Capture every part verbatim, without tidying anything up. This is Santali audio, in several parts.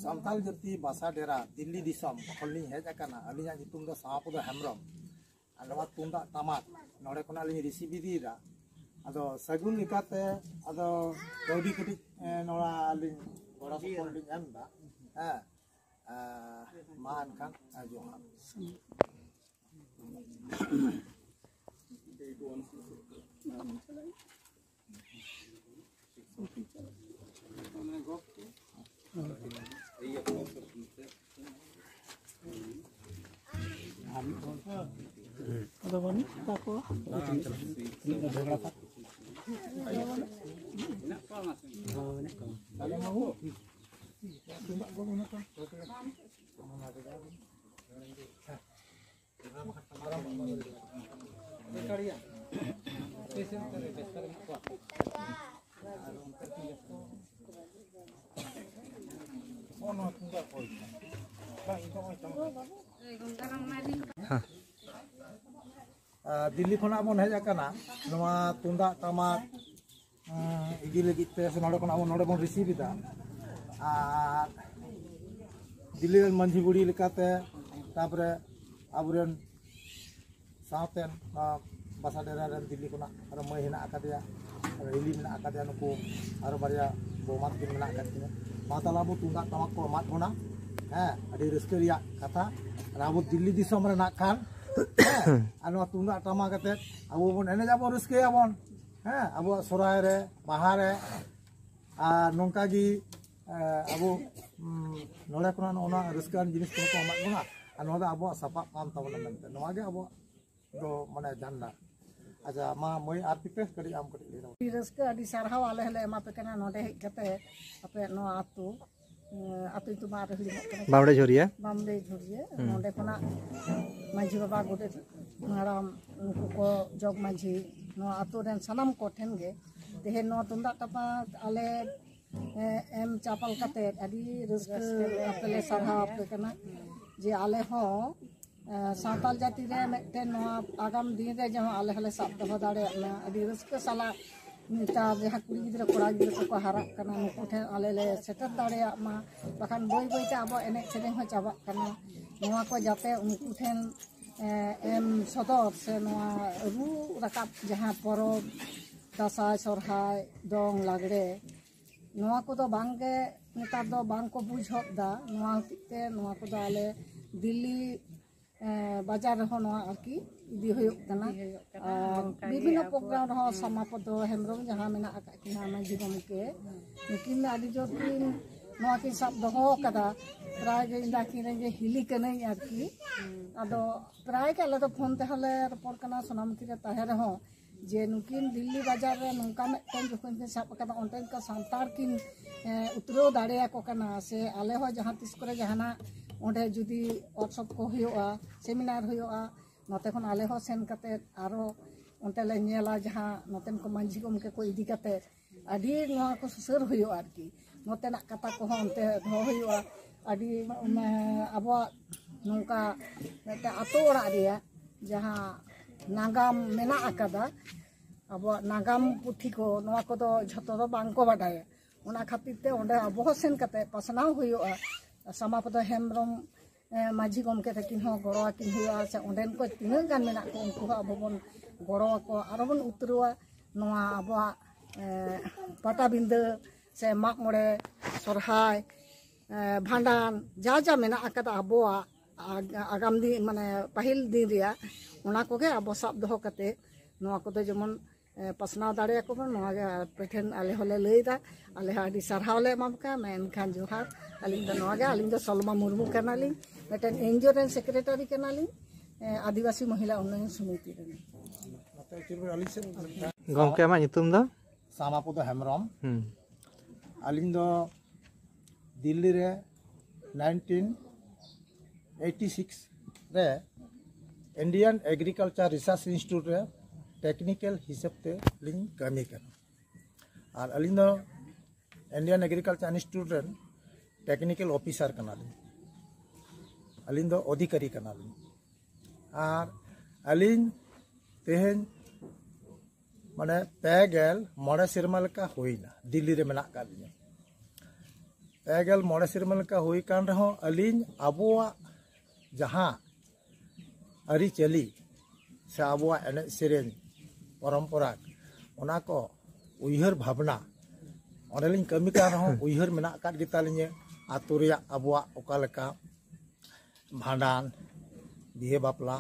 ᱥᱟᱱᱛᱟᱲ ᱡᱟᱹᱛᱤ ᱵᱟᱥᱟ ᱰᱮᱨᱟ ᱫᱤᱞᱞᱤ ᱫᱤᱥᱚᱢ ᱠᱷᱚᱱ ᱞᱤᱧ ᱦᱮᱡ ᱟᱠᱟᱱᱟ᱾ ᱟᱹᱞᱤᱧᱟᱜ ᱧᱩᱛᱩᱢ ᱫᱚ ᱥᱟᱶᱟᱯᱚᱫᱚ ᱦᱮᱢᱵᱨᱚᱢ᱾ ᱟᱨ ᱱᱚᱣᱟ ᱛᱩᱢᱫᱟᱜ ᱴᱟᱢᱟᱠ ᱱᱚᱰᱮ ᱠᱷᱚᱱᱟᱜ ᱞᱤᱧ ᱨᱤᱥᱤᱵᱷ ᱤᱫᱤᱭᱮᱫᱟ᱾ ᱟᱫᱚ ᱥᱟᱹᱜᱩᱱ ᱞᱮᱠᱟᱛᱮ ᱟᱫᱚ ᱠᱟᱹᱣᱰᱤ ᱠᱟᱹᱴᱤᱡ, ᱮ, ᱱᱚᱣᱟ ᱟᱹᱞᱤᱧ ᱜᱚᱲᱚ ᱥᱚᱯᱚᱦᱚᱫ ᱞᱤᱧ ᱮᱢ ᱮᱫᱟ᱾ ᱦᱮᱸ, ᱮ, ᱢᱟ ᱮᱱᱠᱷᱟᱱ, ᱮ, ᱡᱚᱦᱟᱨ᱾ ᱟᱫᱚ ᱵᱟᱹᱱᱩᱜ ᱛᱟᱠᱚᱣᱟ᱾ ᱟᱨ ᱫᱤᱞᱞᱤ ᱠᱷᱚᱱᱟᱜ ᱵᱚᱱ ᱦᱮᱡ ᱟᱠᱟᱱᱟ, ᱱᱚᱣᱟ ᱛᱩᱢᱫᱟᱜ ᱴᱟᱢᱟᱠ, ᱩᱸ, ᱤᱫᱤ ᱞᱟᱹᱜᱤᱫ ᱛᱮ ᱥᱮ ᱱᱚᱰᱮ ᱠᱷᱚᱱᱟᱜ ᱵᱚᱱ, ᱱᱚᱰᱮ ᱵᱚᱱ ᱨᱤᱥᱤᱵᱷ ᱮᱫᱟ᱾ ᱟᱨ ᱫᱤᱞᱞᱤ ᱨᱮᱱ ᱢᱟᱹᱡᱷᱤ ᱵᱩᱲᱦᱤ ᱞᱮᱠᱟᱛᱮ, ᱛᱟᱨᱯᱚᱨᱮ ᱟᱵᱚᱨᱮᱱ ᱥᱟᱶᱛᱮ ᱱᱚᱣᱟ ᱵᱟᱥᱟ ᱰᱮᱨᱟ ᱨᱮᱱ ᱫᱤᱞᱞᱤ ᱠᱷᱚᱱᱟᱜ ᱟᱨᱚ ᱢᱟᱹᱭ ᱦᱮᱱᱟᱜ ᱟᱠᱟᱫᱮᱭᱟ, ᱟᱨᱚ ᱦᱤᱞᱤ ᱢᱮᱱᱟᱜ ᱟᱠᱟᱫᱮᱭᱟ, ᱱᱩᱠᱩ ᱟᱨᱚ ᱵᱟᱨᱭᱟ ᱵᱳᱢᱟ ᱛᱟᱹᱠᱤᱱ ᱢᱮᱱᱟᱜ ᱟᱠᱟᱫ ᱠᱤᱱᱟ᱾ ᱢᱟ ᱛᱟᱦᱞᱮ ᱟᱵᱚ ᱛᱩᱢᱫᱟᱜ ᱴᱟᱢᱟᱠ ᱠᱚ ᱮᱢᱟᱫ ᱵᱚᱱᱟ᱾ ᱦᱮᱸ, ᱟᱹᱰᱤ ᱨᱟᱹᱥᱠᱟᱹ ᱨᱮᱭᱟᱜ ᱠᱟᱛᱷᱟ᱾ ᱟᱨ ᱟᱵᱚ ᱫᱤᱞᱞᱤ ᱫᱤᱥᱚᱢ ᱨᱮ ᱱᱟᱜ ᱠᱷᱟᱱ, ᱦᱮᱸ, ᱟᱨ ᱱᱚᱣᱟ ᱛᱩᱢᱫᱟᱜ ᱴᱟᱢᱟᱠ ᱟᱛᱮᱫ ᱟᱵᱚ ᱵᱚᱱ ᱮᱱᱮᱡ ᱟᱵᱚᱱ, ᱨᱟᱹᱥᱠᱟᱹᱭᱟᱵᱚᱱ᱾ ᱦᱮᱸ, ᱟᱵᱚᱣᱟᱜ ᱥᱚᱦᱨᱟᱭ ᱨᱮ, ᱵᱟᱦᱟ ᱨᱮ, ᱟᱨ ᱱᱚᱝᱠᱟ ᱜᱮ, ᱮ, ᱟᱵᱚ, ᱩᱢ, ᱱᱚᱰᱮ ᱠᱷᱚᱱᱟᱜ ᱱᱚᱜᱼᱚ ᱱᱚᱣᱟ ᱨᱟᱹᱥᱠᱟᱹᱣᱟᱱ ᱡᱤᱱᱤᱥ ᱠᱚᱦᱚᱸ ᱠᱚ ᱮᱢᱟᱫ ᱵᱚᱱᱟ᱾ ᱟᱨ ᱱᱚᱣᱟ ᱫᱚ ᱟᱵᱚᱣᱟᱜ ᱥᱟᱯᱟᱵ ᱠᱟᱱ ᱛᱟᱵᱚᱱᱟ ᱢᱮᱱᱛᱮ, ᱱᱚᱣᱟ ᱜᱮ ᱟᱵᱚᱣᱟᱜ ᱫᱚ ᱢᱟᱱᱮ ᱡᱷᱟᱱᱰᱟ᱾ ᱟᱪᱪᱷᱟ, ᱢᱟ ᱢᱟᱹᱭ, ᱟᱨ ᱛᱤᱯᱮ ᱠᱟᱹᱴᱤᱡ ᱟᱢ ᱠᱟᱹᱴᱤᱡ ᱞᱟᱹᱭ ᱛᱟᱵᱚᱱ᱾ ᱟᱹᱰᱤ ᱨᱟᱹᱥᱠᱟᱹ, ᱟᱹᱰᱤ ᱥᱟᱨᱦᱟᱣ ᱟᱞᱮ ᱦᱚᱸᱞᱮ ᱮᱢᱟ ᱯᱮ ᱠᱟᱱᱟ ᱱᱚᱰᱮ ᱦᱮᱡ ᱠᱟᱛᱮ ᱟᱯᱮ ᱱᱚᱣᱟ ᱟᱹᱛᱩ, ᱮᱸ, ᱟᱹᱛᱩ ᱧᱩᱛᱩᱢ ᱟᱨ ᱦᱤᱲᱤᱧᱚᱜ ᱠᱟᱱᱟ᱾ ᱵᱟᱢᱲᱮ ᱡᱷᱚᱨᱤᱭᱟ᱾ ᱵᱟᱢᱲᱮ ᱡᱷᱚᱨᱤᱭᱟ᱾ ᱦᱩᱸ᱾ ᱱᱚᱰᱮ ᱠᱷᱚᱱᱟᱜ ᱢᱟᱹᱡᱷᱤ ᱵᱟᱵᱟ, ᱜᱚᱰᱮᱛ ᱦᱟᱲᱟᱢ, ᱩᱱᱠᱩ ᱠᱚ ᱡᱚᱜᱽ ᱢᱟᱹᱡᱷᱤ, ᱱᱚᱣᱟ ᱟᱹᱛᱩ ᱨᱮᱱ ᱥᱟᱱᱟᱢ ᱠᱚ ᱴᱷᱮᱱ ᱜᱮ ᱛᱮᱦᱮᱧ ᱱᱚᱣᱟ ᱛᱩᱢᱫᱟᱜ ᱴᱟᱢᱟᱠ ᱟᱞᱮ, ᱮᱸ, ᱮᱢ ᱪᱟᱯᱟᱞ ᱠᱟᱛᱮ ᱟᱹᱰᱤ ᱨᱟᱹᱥᱠᱟᱹ ᱟᱯᱮ ᱞᱮ ᱥᱟᱨᱦᱟᱣ ᱟᱯᱮ ᱠᱟᱱᱟ ᱡᱮ ᱟᱞᱮ ᱦᱚᱸ ᱮ, ᱥᱟᱱᱛᱟᱲ ᱡᱟᱹᱛᱤ ᱨᱮ ᱢᱤᱫᱴᱮᱱ ᱱᱚᱣᱟ ᱟᱜᱟᱢ ᱫᱤᱱ ᱨᱮ ᱡᱮᱢᱚᱱ ᱟᱞᱮ ᱦᱚᱸᱞᱮ ᱥᱟᱵ ᱫᱚᱦᱚ ᱫᱟᱲᱮᱭᱟᱜ ᱢᱟ, ᱟᱹᱰᱤ ᱨᱟᱹᱥᱠᱟᱹ ᱥᱟᱞᱟᱜ ᱱᱮᱛᱟᱨ ᱡᱟᱦᱟᱸ ᱠᱩᱲᱤ ᱜᱤᱫᱽᱨᱟᱹ ᱠᱚᱲᱟ ᱜᱤᱫᱽᱨᱟᱹ ᱠᱚᱠᱚ ᱦᱟᱨᱟᱜ ᱠᱟᱱᱟ, ᱱᱩᱠᱩ ᱴᱷᱮᱱ ᱟᱞᱮ ᱞᱮ ᱥᱮᱴᱮᱨ ᱫᱟᱲᱮᱭᱟᱜ ᱢᱟ, ᱵᱟᱠᱷᱟᱱ ᱵᱟᱹᱭ ᱵᱟᱹᱭᱛᱮ ᱟᱵᱚᱣᱟᱜ ᱮᱱᱮᱡ ᱥᱮᱨᱮᱧ ᱦᱚᱸ ᱪᱟᱵᱟᱜ ᱠᱟᱱᱟ᱾ ᱱᱚᱣᱟ ᱠᱚ ᱡᱟᱛᱮ ᱩᱱᱠᱩ ᱴᱷᱮᱱ ᱮᱢ ᱥᱚᱫᱚᱨ ᱥᱮ ᱱᱚᱣᱟ ᱨᱩ ᱨᱟᱠᱟᱵ ᱡᱟᱦᱟᱸ ᱯᱚᱨᱚᱵᱽ, ᱫᱟᱸᱥᱟᱭ, ᱥᱚᱨᱦᱟᱭ, ᱫᱚᱝ, ᱞᱟᱜᱽᱲᱮ, ᱱᱚᱣᱟ ᱠᱚᱫᱚ ᱵᱟᱝᱜᱮ, ᱱᱮᱛᱟᱨ ᱫᱚ ᱵᱟᱝ ᱠᱚ ᱵᱩᱡᱽ ᱦᱚᱫ ᱮᱫᱟ᱾ ᱱᱚᱣᱟ ᱦᱚᱛᱮᱡ ᱛᱮ ᱱᱚᱣᱟ ᱠᱚᱫᱚ ᱟᱞᱮ ᱫᱤᱞᱞᱤ ᱵᱟᱡᱟᱨ ᱨᱮᱦᱚᱸ ᱱᱚᱣᱟ ᱟᱨᱠᱤ ᱤᱫᱤ ᱦᱩᱭᱩᱜ ᱠᱟᱱᱟ᱾ ᱟᱨ ᱵᱤᱵᱷᱤᱱᱱᱚ ᱯᱨᱳᱜᱨᱟᱢ ᱨᱮᱦᱚᱸ ᱥᱟᱢᱟ ᱯᱚᱫᱚ ᱦᱮᱢᱵᱨᱚᱢ ᱡᱟᱦᱟᱸ ᱢᱮᱱᱟᱜ ᱟᱠᱟᱫ ᱠᱤᱱᱟ ᱢᱟᱹᱡᱷᱤ ᱜᱚᱢᱠᱮ, ᱱᱩᱠᱤᱱ ᱟᱹᱰᱤ ᱡᱳᱨ ᱠᱤᱱ ᱱᱚᱣᱟ ᱠᱤᱱ ᱥᱟᱵ ᱫᱚᱦᱚ ᱟᱠᱟᱫᱟ᱾ ᱯᱨᱟᱭ ᱜᱮ ᱤᱧ ᱫᱚ ᱟᱹᱠᱤᱱ ᱨᱮᱱ ᱜᱮ ᱦᱤᱞᱤ ᱠᱟᱹᱱᱟᱹᱧ ᱟᱨᱠᱤ᱾ ᱟᱫᱚ ᱯᱨᱟᱭ ᱜᱮ ᱟᱞᱮ ᱫᱚ ᱯᱷᱳᱱ ᱛᱮᱦᱚᱸ ᱞᱮ ᱨᱚᱯᱚᱲ ᱠᱟᱱᱟ, ᱥᱳᱱᱟᱢᱩᱠᱷᱤ ᱨᱮ ᱛᱟᱦᱮᱸ ᱨᱮᱦᱚᱸ, ᱡᱮ ᱱᱩᱠᱤᱱ ᱫᱤᱞᱞᱤ ᱵᱟᱡᱟᱨ ᱨᱮ ᱱᱚᱝᱠᱟ ᱢᱤᱫᱴᱮᱱ ᱡᱚᱠᱷᱚᱱ ᱠᱤᱱ ᱥᱟᱵ ᱟᱠᱟᱫᱟ, ᱚᱸᱰᱮᱱ ᱠᱚ ᱥᱟᱱᱛᱟᱲ ᱠᱤᱱ ᱩᱛᱨᱟᱹᱣ ᱫᱟᱲᱮᱭᱟᱠᱚ ᱠᱟᱱᱟ ᱥᱮ ᱟᱞᱮ ᱦᱚᱸ ᱡᱟᱦᱟᱸ ᱛᱤᱥ ᱠᱚᱨᱮ ᱡᱟᱦᱟᱱᱟᱜ ᱚᱸᱰᱮ ᱡᱩᱫᱤ ᱣᱟᱨᱠᱥᱚᱯ ᱠᱚ ᱦᱩᱭᱩᱜᱼᱟ, ᱥᱮᱢᱤᱱᱟᱨ ᱦᱩᱭᱩᱜᱼᱟ, ᱱᱚᱛᱮ ᱠᱷᱚᱱ ᱟᱞᱮ ᱦᱚᱸ ᱥᱮᱱ ᱠᱟᱛᱮ ᱟᱨᱚ ᱚᱱᱛᱮ ᱞᱮ ᱧᱮᱞᱟ ᱡᱟᱦᱟᱸ ᱱᱚᱛᱮᱱ ᱠᱚ ᱢᱟᱹᱡᱷᱤ ᱜᱚᱢᱠᱮ ᱠᱚ ᱤᱫᱤ ᱠᱟᱛᱮ ᱟᱹᱰᱤ ᱱᱚᱣᱟ ᱠᱚ ᱥᱩᱥᱟᱹᱨ ᱦᱩᱭᱩᱜᱼᱟ ᱟᱨᱠᱤ᱾ ᱱᱚᱛᱮᱱᱟᱜ ᱠᱟᱛᱷᱟ ᱠᱚᱦᱚᱸ ᱚᱱᱛᱮ ᱫᱚᱦᱚ ᱦᱩᱭᱩᱜᱼᱟ᱾ ᱟᱹᱰᱤ ᱚᱱᱟ ᱟᱵᱚᱣᱟᱜ ᱱᱚᱝᱠᱟ ᱢᱤᱫᱴᱮᱱ ᱟᱛᱳ ᱚᱲᱟᱜ ᱨᱮᱭᱟᱜ ᱡᱟᱦᱟᱸ ᱱᱟᱜᱟᱢ ᱢᱮᱱᱟᱜ ᱟᱠᱟᱫᱟ, ᱟᱵᱚᱣᱟᱜ ᱱᱟᱜᱟᱢ ᱯᱩᱛᱷᱤ ᱠᱚ, ᱱᱚᱣᱟ ᱠᱚᱫᱚ ᱡᱷᱚᱛᱚ ᱫᱚ ᱵᱟᱝ ᱠᱚ ᱵᱟᱰᱟᱭᱟ᱾ ᱚᱱᱟ ᱠᱷᱟᱹᱛᱤᱨ ᱛᱮ ᱚᱸᱰᱮ ᱟᱵᱚ ᱦᱚᱸ ᱥᱮᱱ ᱠᱟᱛᱮ ᱯᱟᱥᱱᱟᱣ ᱦᱩᱭᱩᱜᱼᱟ᱾ ᱥᱟᱢᱟᱯᱚᱫᱚ ᱦᱮᱢᱵᱨᱚᱢ ᱢᱟᱹᱡᱷᱤ ᱜᱚᱢᱠᱮ ᱛᱟᱹᱠᱤᱱ ᱦᱚᱸ ᱜᱚᱲᱚ ᱟᱹᱠᱤᱱ ᱦᱩᱭᱩᱜᱼᱟ, ᱥᱮ ᱚᱸᱰᱮᱱ ᱠᱚ ᱛᱤᱱᱟᱹᱜ ᱜᱟᱱ ᱢᱮᱱᱟᱜ ᱠᱚ ᱩᱱᱠᱩ ᱦᱚᱸ ᱟᱵᱚ ᱵᱚᱱ ᱜᱚᱲᱚ ᱟᱠᱚᱣᱟ, ᱟᱨᱚ ᱵᱚᱱ ᱩᱛᱨᱟᱹᱣᱟ ᱱᱚᱣᱟ ᱟᱵᱚᱣᱟᱜ ᱯᱟᱴᱟᱵᱤᱸᱫᱟᱹ ᱥᱮ ᱢᱟᱜ ᱢᱚᱬᱮ, ᱥᱚᱨᱦᱟᱭ, ᱵᱷᱟᱸᱰᱟᱱ, ᱡᱟ ᱡᱟ ᱢᱮᱱᱟᱜ ᱟᱠᱟᱫᱟ ᱟᱵᱚᱣᱟᱜ ᱟᱜᱟᱢ ᱫᱤᱱ, ᱢᱟᱱᱮ ᱯᱟᱹᱦᱤᱞ ᱫᱤᱱ ᱨᱮᱭᱟᱜ, ᱚᱱᱟ ᱠᱚᱜᱮ ᱟᱵᱚ ᱥᱟᱵ ᱫᱚᱦᱚ ᱠᱟᱛᱮ ᱱᱚᱣᱟ ᱠᱚᱫᱚ ᱡᱮᱢᱚᱱ ᱯᱟᱥᱱᱟᱣ ᱫᱟᱲᱮᱭᱟᱠᱚ ᱢᱟ, ᱱᱚᱣᱟ ᱜᱮ ᱟᱯᱮ ᱴᱷᱮᱱ ᱟᱞᱮ ᱦᱚᱸᱞᱮ ᱞᱟᱹᱭ ᱮᱫᱟ᱾ ᱟᱞᱮ ᱦᱚᱸ ᱟᱹᱰᱤ ᱥᱟᱨᱦᱟᱣ ᱞᱮ ᱮᱢᱟᱢ ᱠᱟᱱᱟ᱾ ᱢᱮᱱᱠᱷᱟᱱ ᱡᱚᱦᱟᱨ, ᱟᱹᱞᱤᱧ ᱫᱚ ᱱᱚᱣᱟ ᱜᱮ, ᱟᱹᱞᱤᱧ ᱫᱚ ᱥᱚᱞᱢᱟ ᱢᱩᱨᱢᱩ ᱠᱟᱱᱟᱞᱤᱧ, ᱢᱤᱫᱴᱮᱱ ᱮᱱᱡᱤᱭᱳ ᱨᱮᱱ ᱥᱮᱠᱨᱮᱴᱟᱨᱤ ᱠᱟᱱᱟᱞᱤᱧ, ᱟᱹᱫᱤᱵᱟᱹᱥᱤ ᱢᱚᱦᱤᱞᱟ ᱩᱱᱱᱚᱭᱚᱱ ᱥᱚᱢᱤᱛᱤ ᱨᱮᱱ᱾ ᱜᱚᱢᱠᱮ, ᱟᱢᱟᱜ ᱧᱩᱛᱩᱢ ᱫᱚ? ᱥᱟᱢᱟᱯᱚᱫᱚ ᱦᱮᱢᱵᱨᱚᱢ᱾ ᱦᱩᱸ᱾ ᱟᱹᱞᱤᱧ ᱫᱚ ᱫᱤᱞᱞᱤ ᱨᱮ ᱱᱟᱭᱤᱱᱴᱤᱱ ᱮᱭᱤᱴᱤ ᱥᱤᱠᱥ ᱨᱮ ᱤᱱᱰᱤᱭᱟᱱ ᱮᱜᱽᱨᱤᱠᱟᱞᱪᱟᱨ ᱨᱤᱥᱟᱨᱪ ᱤᱱᱥᱴᱤᱴᱤᱭᱩᱴ ᱨᱮ ᱴᱮᱠᱱᱤᱠᱮᱞ ᱦᱤᱥᱟᱹᱵ ᱛᱮ ᱞᱤᱧ ᱠᱟᱹᱢᱤ ᱠᱟᱱᱟ᱾ ᱟᱨ ᱟᱹᱞᱤᱧ ᱫᱚ ᱤᱱᱰᱤᱭᱟᱱ ᱮᱜᱽᱨᱤᱠᱟᱞᱪᱟᱨ ᱤᱱᱥᱴᱤᱴᱤᱭᱩᱴ ᱨᱮᱱ ᱴᱮᱠᱱᱤᱠᱮᱞ ᱚᱯᱷᱤᱥᱟᱨ ᱠᱟᱱᱟᱞᱤᱧ᱾ ᱟᱹᱞᱤᱧ ᱫᱚ ᱚᱫᱷᱤᱠᱟᱨᱤ ᱠᱟᱱᱟᱞᱤᱧ᱾ ᱟᱨ ᱟᱹᱞᱤᱧ ᱛᱮᱦᱮᱧ ᱢᱟᱱᱮ ᱯᱮ ᱜᱮᱞ ᱢᱚᱬᱮ ᱥᱮᱨᱢᱟ ᱞᱮᱠᱟ ᱦᱩᱭᱱᱟ ᱫᱤᱞᱞᱤ ᱨᱮ ᱢᱮᱱᱟᱜ ᱟᱠᱟᱫ ᱞᱤᱧᱟ᱾ ᱯᱮ ᱜᱮᱞ ᱢᱚᱬᱮ ᱥᱮᱨᱢᱟ ᱞᱮᱠᱟ ᱦᱩᱭ ᱠᱟᱱ ᱨᱮᱦᱚᱸ ᱟᱹᱞᱤᱧ ᱟᱵᱚᱣᱟᱜ ᱡᱟᱦᱟᱸ ᱟᱹᱨᱤᱪᱟᱹᱞᱤ ᱥᱮ ᱟᱵᱚᱣᱟᱜ ᱮᱱᱮᱡ ᱥᱮᱨᱮᱧ ᱯᱚᱨᱚᱢᱯᱚᱨᱟ, ᱚᱱᱟ ᱠᱚ ᱩᱭᱦᱟᱹᱨ ᱵᱷᱟᱵᱽᱱᱟ, ᱚᱸᱰᱮᱞᱤᱧ ᱠᱟᱹᱢᱤ ᱠᱟᱱ ᱨᱮᱦᱚᱸ ᱩᱭᱦᱟᱹᱨ ᱢᱮᱱᱟᱜ ᱟᱠᱟᱫ ᱜᱮᱛᱟᱞᱤᱧᱟᱹ᱾ ᱟᱹᱛᱩ ᱨᱮᱭᱟᱜ ᱟᱵᱚᱣᱟᱜ ᱚᱠᱟ ᱞᱮᱠᱟ ᱵᱷᱟᱸᱰᱟᱱ, ᱵᱤᱦᱟᱹ ᱵᱟᱯᱞᱟ,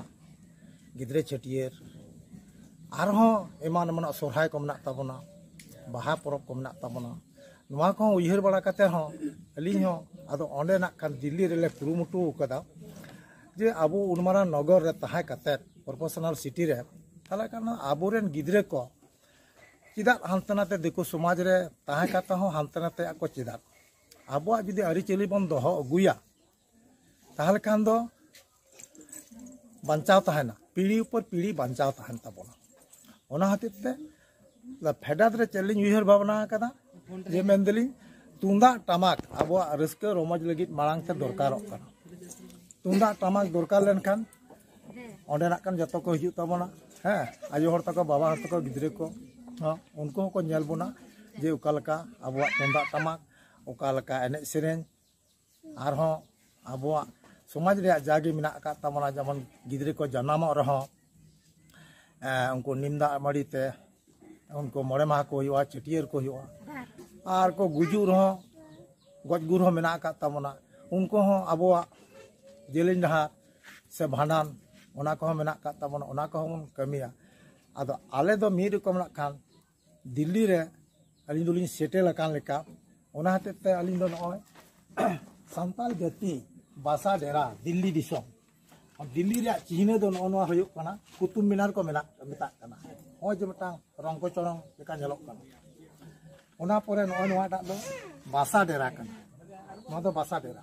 ᱜᱤᱫᱽᱨᱟᱹ ᱪᱷᱟᱹᱴᱭᱟᱹᱨ, ᱟᱨᱦᱚᱸ ᱮᱢᱟᱱ ᱮᱢᱟᱱᱟᱜ ᱥᱚᱨᱦᱟᱭ ᱠᱚ ᱢᱮᱱᱟᱜ ᱛᱟᱵᱚᱱᱟ, ᱵᱟᱦᱟ ᱯᱚᱨᱚᱵᱽ ᱠᱚ ᱢᱮᱱᱟᱜ ᱛᱟᱵᱚᱱᱟ᱾ ᱱᱚᱣᱟ ᱠᱚᱦᱚᱸ ᱩᱭᱦᱟᱹᱨ ᱵᱟᱲᱟ ᱠᱟᱛᱮ ᱦᱚᱸ ᱟᱹᱞᱤᱧ ᱦᱚᱸ ᱟᱫᱚ ᱚᱸᱰᱮ ᱱᱟᱜ ᱠᱷᱟᱱ ᱫᱤᱞᱞᱤ ᱨᱮᱞᱮ ᱠᱩᱨᱩᱢᱩᱴᱩ ᱟᱠᱟᱫᱟ ᱡᱮ ᱟᱵᱚ ᱩᱱ ᱢᱟᱨᱟᱝ ᱱᱚᱜᱚᱨ ᱨᱮ ᱛᱟᱦᱮᱸ ᱠᱟᱛᱮ, ᱯᱨᱚᱯᱷᱮᱥᱚᱱᱟᱞ ᱥᱤᱴᱤ ᱨᱮ, ᱛᱟᱦᱚᱞᱮ ᱠᱷᱟᱱ ᱟᱵᱚᱨᱮᱱ ᱜᱤᱫᱽᱨᱟᱹ ᱠᱚ ᱪᱮᱫᱟᱜ ᱦᱟᱱᱛᱮ ᱱᱟᱛᱮ ᱫᱤᱠᱩ ᱥᱚᱢᱟᱡᱽ ᱨᱮ ᱛᱟᱦᱮᱸ ᱠᱟᱛᱮ ᱦᱚᱸ ᱦᱟᱱᱛᱮ ᱱᱟᱛᱮ ᱟᱠᱚ ᱪᱮᱫᱟᱜ? ᱟᱵᱚᱣᱟᱜ ᱡᱩᱫᱤ ᱟᱹᱨᱤᱪᱟᱹᱞᱤ ᱵᱚᱱ ᱫᱚᱦᱚ ᱟᱹᱜᱩᱭᱟ, ᱛᱟᱦᱚᱞᱮ ᱠᱷᱟᱱ ᱫᱚ ᱵᱟᱧᱪᱟᱣ ᱛᱟᱦᱮᱱᱟ, ᱯᱤᱲᱦᱤ ᱩᱯᱚᱨ ᱯᱤᱲᱦᱤ ᱵᱟᱧᱪᱟᱣ ᱛᱟᱦᱮᱱ ᱛᱟᱵᱚᱱᱟ᱾ ᱚᱱᱟ ᱦᱚᱛᱮᱡ ᱛᱮ ᱯᱷᱮᱰᱟᱛ ᱨᱮ ᱪᱮᱫ ᱞᱤᱧ ᱩᱭᱦᱟᱹᱨ ᱵᱷᱟᱵᱽᱱᱟ ᱟᱠᱟᱫᱟ, ᱡᱮ ᱢᱮᱱᱫᱟᱞᱤᱧ ᱛᱩᱢᱫᱟᱜ ᱴᱟᱢᱟᱠ ᱟᱵᱚᱣᱟᱜ ᱨᱟᱹᱥᱠᱟᱹ ᱨᱚᱢᱚᱡᱽ ᱞᱟᱹᱜᱤᱫ ᱢᱟᱲᱟᱝ ᱛᱮ ᱫᱚᱨᱠᱟᱨᱚᱜ ᱠᱟᱱᱟ᱾ ᱛᱩᱢᱫᱟᱜ ᱴᱟᱢᱟᱠ ᱫᱚᱨᱠᱟᱨ ᱞᱮᱱᱠᱷᱟᱱ ᱚᱸᱰᱮᱱᱟᱜ ᱠᱟᱱ ᱡᱚᱛᱚ ᱠᱚ ᱦᱤᱡᱩᱜ ᱛᱟᱵᱚᱱᱟ, ᱦᱮᱸ, ᱟᱭᱳ ᱦᱚᱲ ᱛᱟᱠᱚ, ᱵᱟᱵᱟ ᱦᱚᱲ ᱛᱟᱠᱚ, ᱜᱤᱫᱽᱨᱟᱹ ᱠᱚ, ᱦᱚᱸ, ᱩᱱᱠᱩ ᱦᱚᱸᱠᱚ ᱧᱮᱞ ᱵᱚᱱᱟ ᱡᱮ ᱚᱠᱟ ᱞᱮᱠᱟ ᱟᱵᱚᱣᱟᱜ ᱛᱩᱢᱫᱟᱜ ᱴᱟᱢᱟᱠ, ᱚᱠᱟ ᱞᱮᱠᱟ ᱮᱱᱮᱡ ᱥᱮᱨᱮᱧ, ᱟᱨᱦᱚᱸ ᱟᱵᱚᱣᱟᱜ ᱥᱚᱢᱟᱡᱽ ᱨᱮᱭᱟᱜ ᱡᱟᱜᱮ ᱢᱮᱱᱟᱜ ᱟᱠᱟᱫ ᱛᱟᱵᱚᱱᱟ, ᱡᱮᱢᱚᱱ ᱜᱤᱫᱽᱨᱟᱹ ᱠᱚ ᱡᱟᱱᱟᱢᱚᱜ ᱨᱮᱦᱚᱸ, ᱮ, ᱩᱱᱠᱩ ᱱᱤᱢ ᱫᱟᱜ ᱢᱟᱹᱲᱤ ᱛᱮ ᱩᱱᱠᱩ ᱢᱚᱬᱮ ᱢᱟᱦᱟ ᱠᱚ ᱦᱩᱭᱩᱜᱼᱟ, ᱪᱷᱟᱹᱴᱭᱟᱹᱨ ᱠᱚ ᱦᱩᱭᱩᱜᱼᱟ᱾ ᱟᱨ ᱠᱚ ᱜᱩᱡᱩᱜ ᱨᱮᱦᱚᱸ, ᱜᱚᱡ ᱜᱩᱨ ᱦᱚᱸ ᱢᱮᱱᱟᱜ ᱟᱠᱟᱫ ᱛᱟᱵᱚᱱᱟ᱾ ᱩᱱᱠᱩ ᱦᱚᱸ ᱟᱵᱚᱣᱟᱜ ᱡᱮᱞᱮᱧ ᱰᱟᱦᱟᱨ ᱥᱮ ᱵᱷᱟᱸᱰᱟᱱ, ᱚᱱᱟ ᱠᱚᱦᱚᱸ ᱢᱮᱱᱟᱜ ᱟᱠᱟᱫ ᱛᱟᱵᱚᱱᱟ, ᱚᱱᱟ ᱠᱚᱦᱚᱸ ᱵᱚᱱ ᱠᱟᱹᱢᱤᱭᱟ᱾ ᱟᱫᱚ ᱟᱞᱮ ᱫᱚ ᱢᱤᱫ ᱨᱚᱠᱚᱢ ᱱᱟᱜ ᱠᱷᱟᱱ ᱫᱤᱞᱞᱤ ᱨᱮ ᱟᱹᱞᱤᱧ ᱫᱚᱞᱤᱧ ᱥᱮᱴᱮᱞ ᱟᱠᱟᱱ ᱞᱮᱠᱟ, ᱚᱱᱟ ᱦᱚᱛᱮᱡ ᱛᱮ ᱟᱹᱞᱤᱧ ᱫᱚ ᱱᱚᱜᱼᱚᱭ ᱥᱟᱱᱛᱟᱲ ᱡᱟᱹᱛᱤ ᱵᱟᱥᱟ ᱰᱮᱨᱟ ᱫᱤᱞᱞᱤ ᱫᱤᱥᱚᱢ, ᱫᱤᱞᱞᱤ ᱨᱮᱭᱟᱜ ᱪᱤᱦᱱᱟᱹ ᱫᱚ ᱱᱚᱜᱼᱚ ᱱᱚᱣᱟ ᱦᱩᱭᱩᱜ ᱠᱟᱱᱟ ᱠᱩᱛᱩᱵ ᱢᱤᱱᱟᱨ ᱠᱚ ᱢᱮᱱᱟᱜ, ᱢᱮᱛᱟᱜ ᱠᱟᱱᱟ᱾ ᱱᱚᱜᱼᱚᱭ ᱡᱮ ᱢᱤᱫᱴᱟᱝ ᱨᱚᱝᱜᱚ ᱪᱚᱲᱚᱝ ᱞᱮᱠᱟ ᱧᱮᱞᱚᱜ ᱠᱟᱱᱟ᱾ ᱚᱱᱟ ᱯᱚᱨᱮ ᱱᱚᱜᱼᱚᱭ ᱱᱚᱣᱟᱴᱟᱜ ᱫᱚ ᱵᱟᱥᱟ ᱰᱮᱨᱟ ᱠᱟᱱᱟ᱾ ᱱᱚᱣᱟ ᱫᱚ ᱵᱟᱥᱟ ᱰᱮᱨᱟ,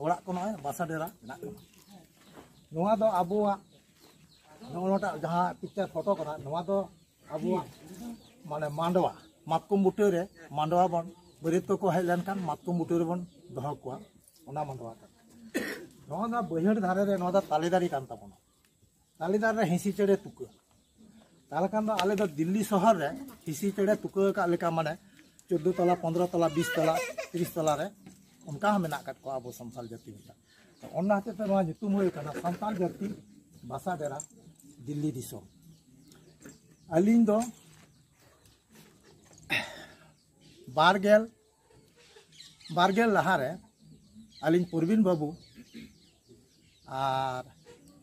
ᱚᱲᱟᱜ ᱠᱚ ᱱᱚᱜᱼᱚᱭ ᱵᱟᱥᱟ ᱰᱮᱨᱟ ᱢᱮᱱᱟᱜ ᱠᱟᱱᱟ᱾ ᱱᱚᱣᱟ ᱫᱚ ᱟᱵᱚᱣᱟᱜ ᱱᱚᱜᱼᱚ ᱱᱚᱣᱟᱴᱟᱜ ᱡᱟᱦᱟᱸ ᱯᱤᱠᱪᱟᱨ ᱯᱷᱳᱴᱳ ᱠᱟᱱᱟ, ᱱᱚᱣᱟ ᱫᱚ ᱟᱵᱚᱣᱟᱜ ᱢᱟᱱᱮ ᱢᱟᱰᱣᱟ, ᱢᱟᱛᱠᱚᱢ ᱵᱩᱴᱟᱹ ᱨᱮ ᱢᱟᱰᱣᱟ ᱵᱚᱱ, ᱵᱟᱹᱨᱭᱟᱹᱛ ᱠᱚᱠᱚ ᱦᱮᱡ ᱞᱮᱱᱠᱷᱟᱱ ᱢᱟᱛᱠᱚᱢ ᱵᱩᱴᱟᱹ ᱨᱮᱵᱚᱱ ᱫᱚᱦᱚ ᱠᱚᱣᱟ, ᱚᱱᱟ ᱢᱟᱰᱣᱟ ᱠᱟᱱᱟ᱾ ᱱᱚᱣᱟ ᱫᱚ ᱵᱟᱹᱭᱦᱟᱹᱲ ᱫᱷᱟᱨᱮ ᱨᱮ, ᱱᱚᱣᱟ ᱫᱚ ᱛᱟᱞᱮ ᱫᱟᱨᱮ ᱠᱟᱱ ᱛᱟᱵᱚᱱᱟ᱾ ᱛᱟᱞᱮ ᱫᱟᱨᱮ ᱨᱮ ᱦᱤᱸᱥᱤ ᱪᱮᱬᱮ ᱛᱩᱠᱟᱹ, ᱛᱟᱦᱚᱞᱮ ᱠᱷᱟᱱ ᱫᱚ ᱟᱞᱮ ᱫᱚ ᱫᱤᱞᱞᱤ ᱥᱚᱦᱚᱨ ᱨᱮ ᱦᱤᱥᱤ ᱪᱮᱬᱮ ᱛᱩᱠᱟᱹ ᱟᱠᱟᱫ ᱞᱮᱠᱟ, ᱢᱟᱱᱮ ᱪᱳᱫᱽᱫᱳ ᱛᱟᱞᱟ, ᱯᱚᱱᱫᱽᱨᱚ ᱛᱟᱞᱟ, ᱵᱤᱥ ᱛᱟᱞᱟ, ᱛᱤᱨᱤᱥ ᱛᱟᱞᱟ ᱨᱮ ᱚᱱᱠᱟ ᱦᱚᱸ ᱢᱮᱱᱟᱜ ᱟᱠᱟᱫ ᱠᱚᱣᱟ ᱟᱵᱚ ᱥᱟᱱᱛᱟᱲ ᱡᱟᱹᱛᱤ ᱢᱤᱫᱴᱟᱝ᱾ ᱛᱚ ᱚᱱᱟ ᱦᱚᱛᱮᱡ ᱛᱮ ᱱᱚᱣᱟ ᱧᱩᱛᱩᱢ ᱦᱩᱭ ᱟᱠᱟᱱᱟ ᱥᱟᱱᱛᱟᱲ ᱡᱟᱹᱛᱤ ᱵᱟᱥᱟ ᱰᱮᱨᱟ ᱫᱤᱞᱞᱤ ᱫᱤᱥᱚᱢ᱾ ᱟᱹᱞᱤᱧ ᱫᱚ ᱵᱟᱨ ᱜᱮᱞ, ᱵᱟᱨ ᱜᱮᱞ ᱞᱟᱦᱟᱨᱮ ᱟᱹᱞᱤᱧ ᱯᱨᱚᱵᱤᱱ ᱵᱟᱹᱵᱩ ᱟᱨ,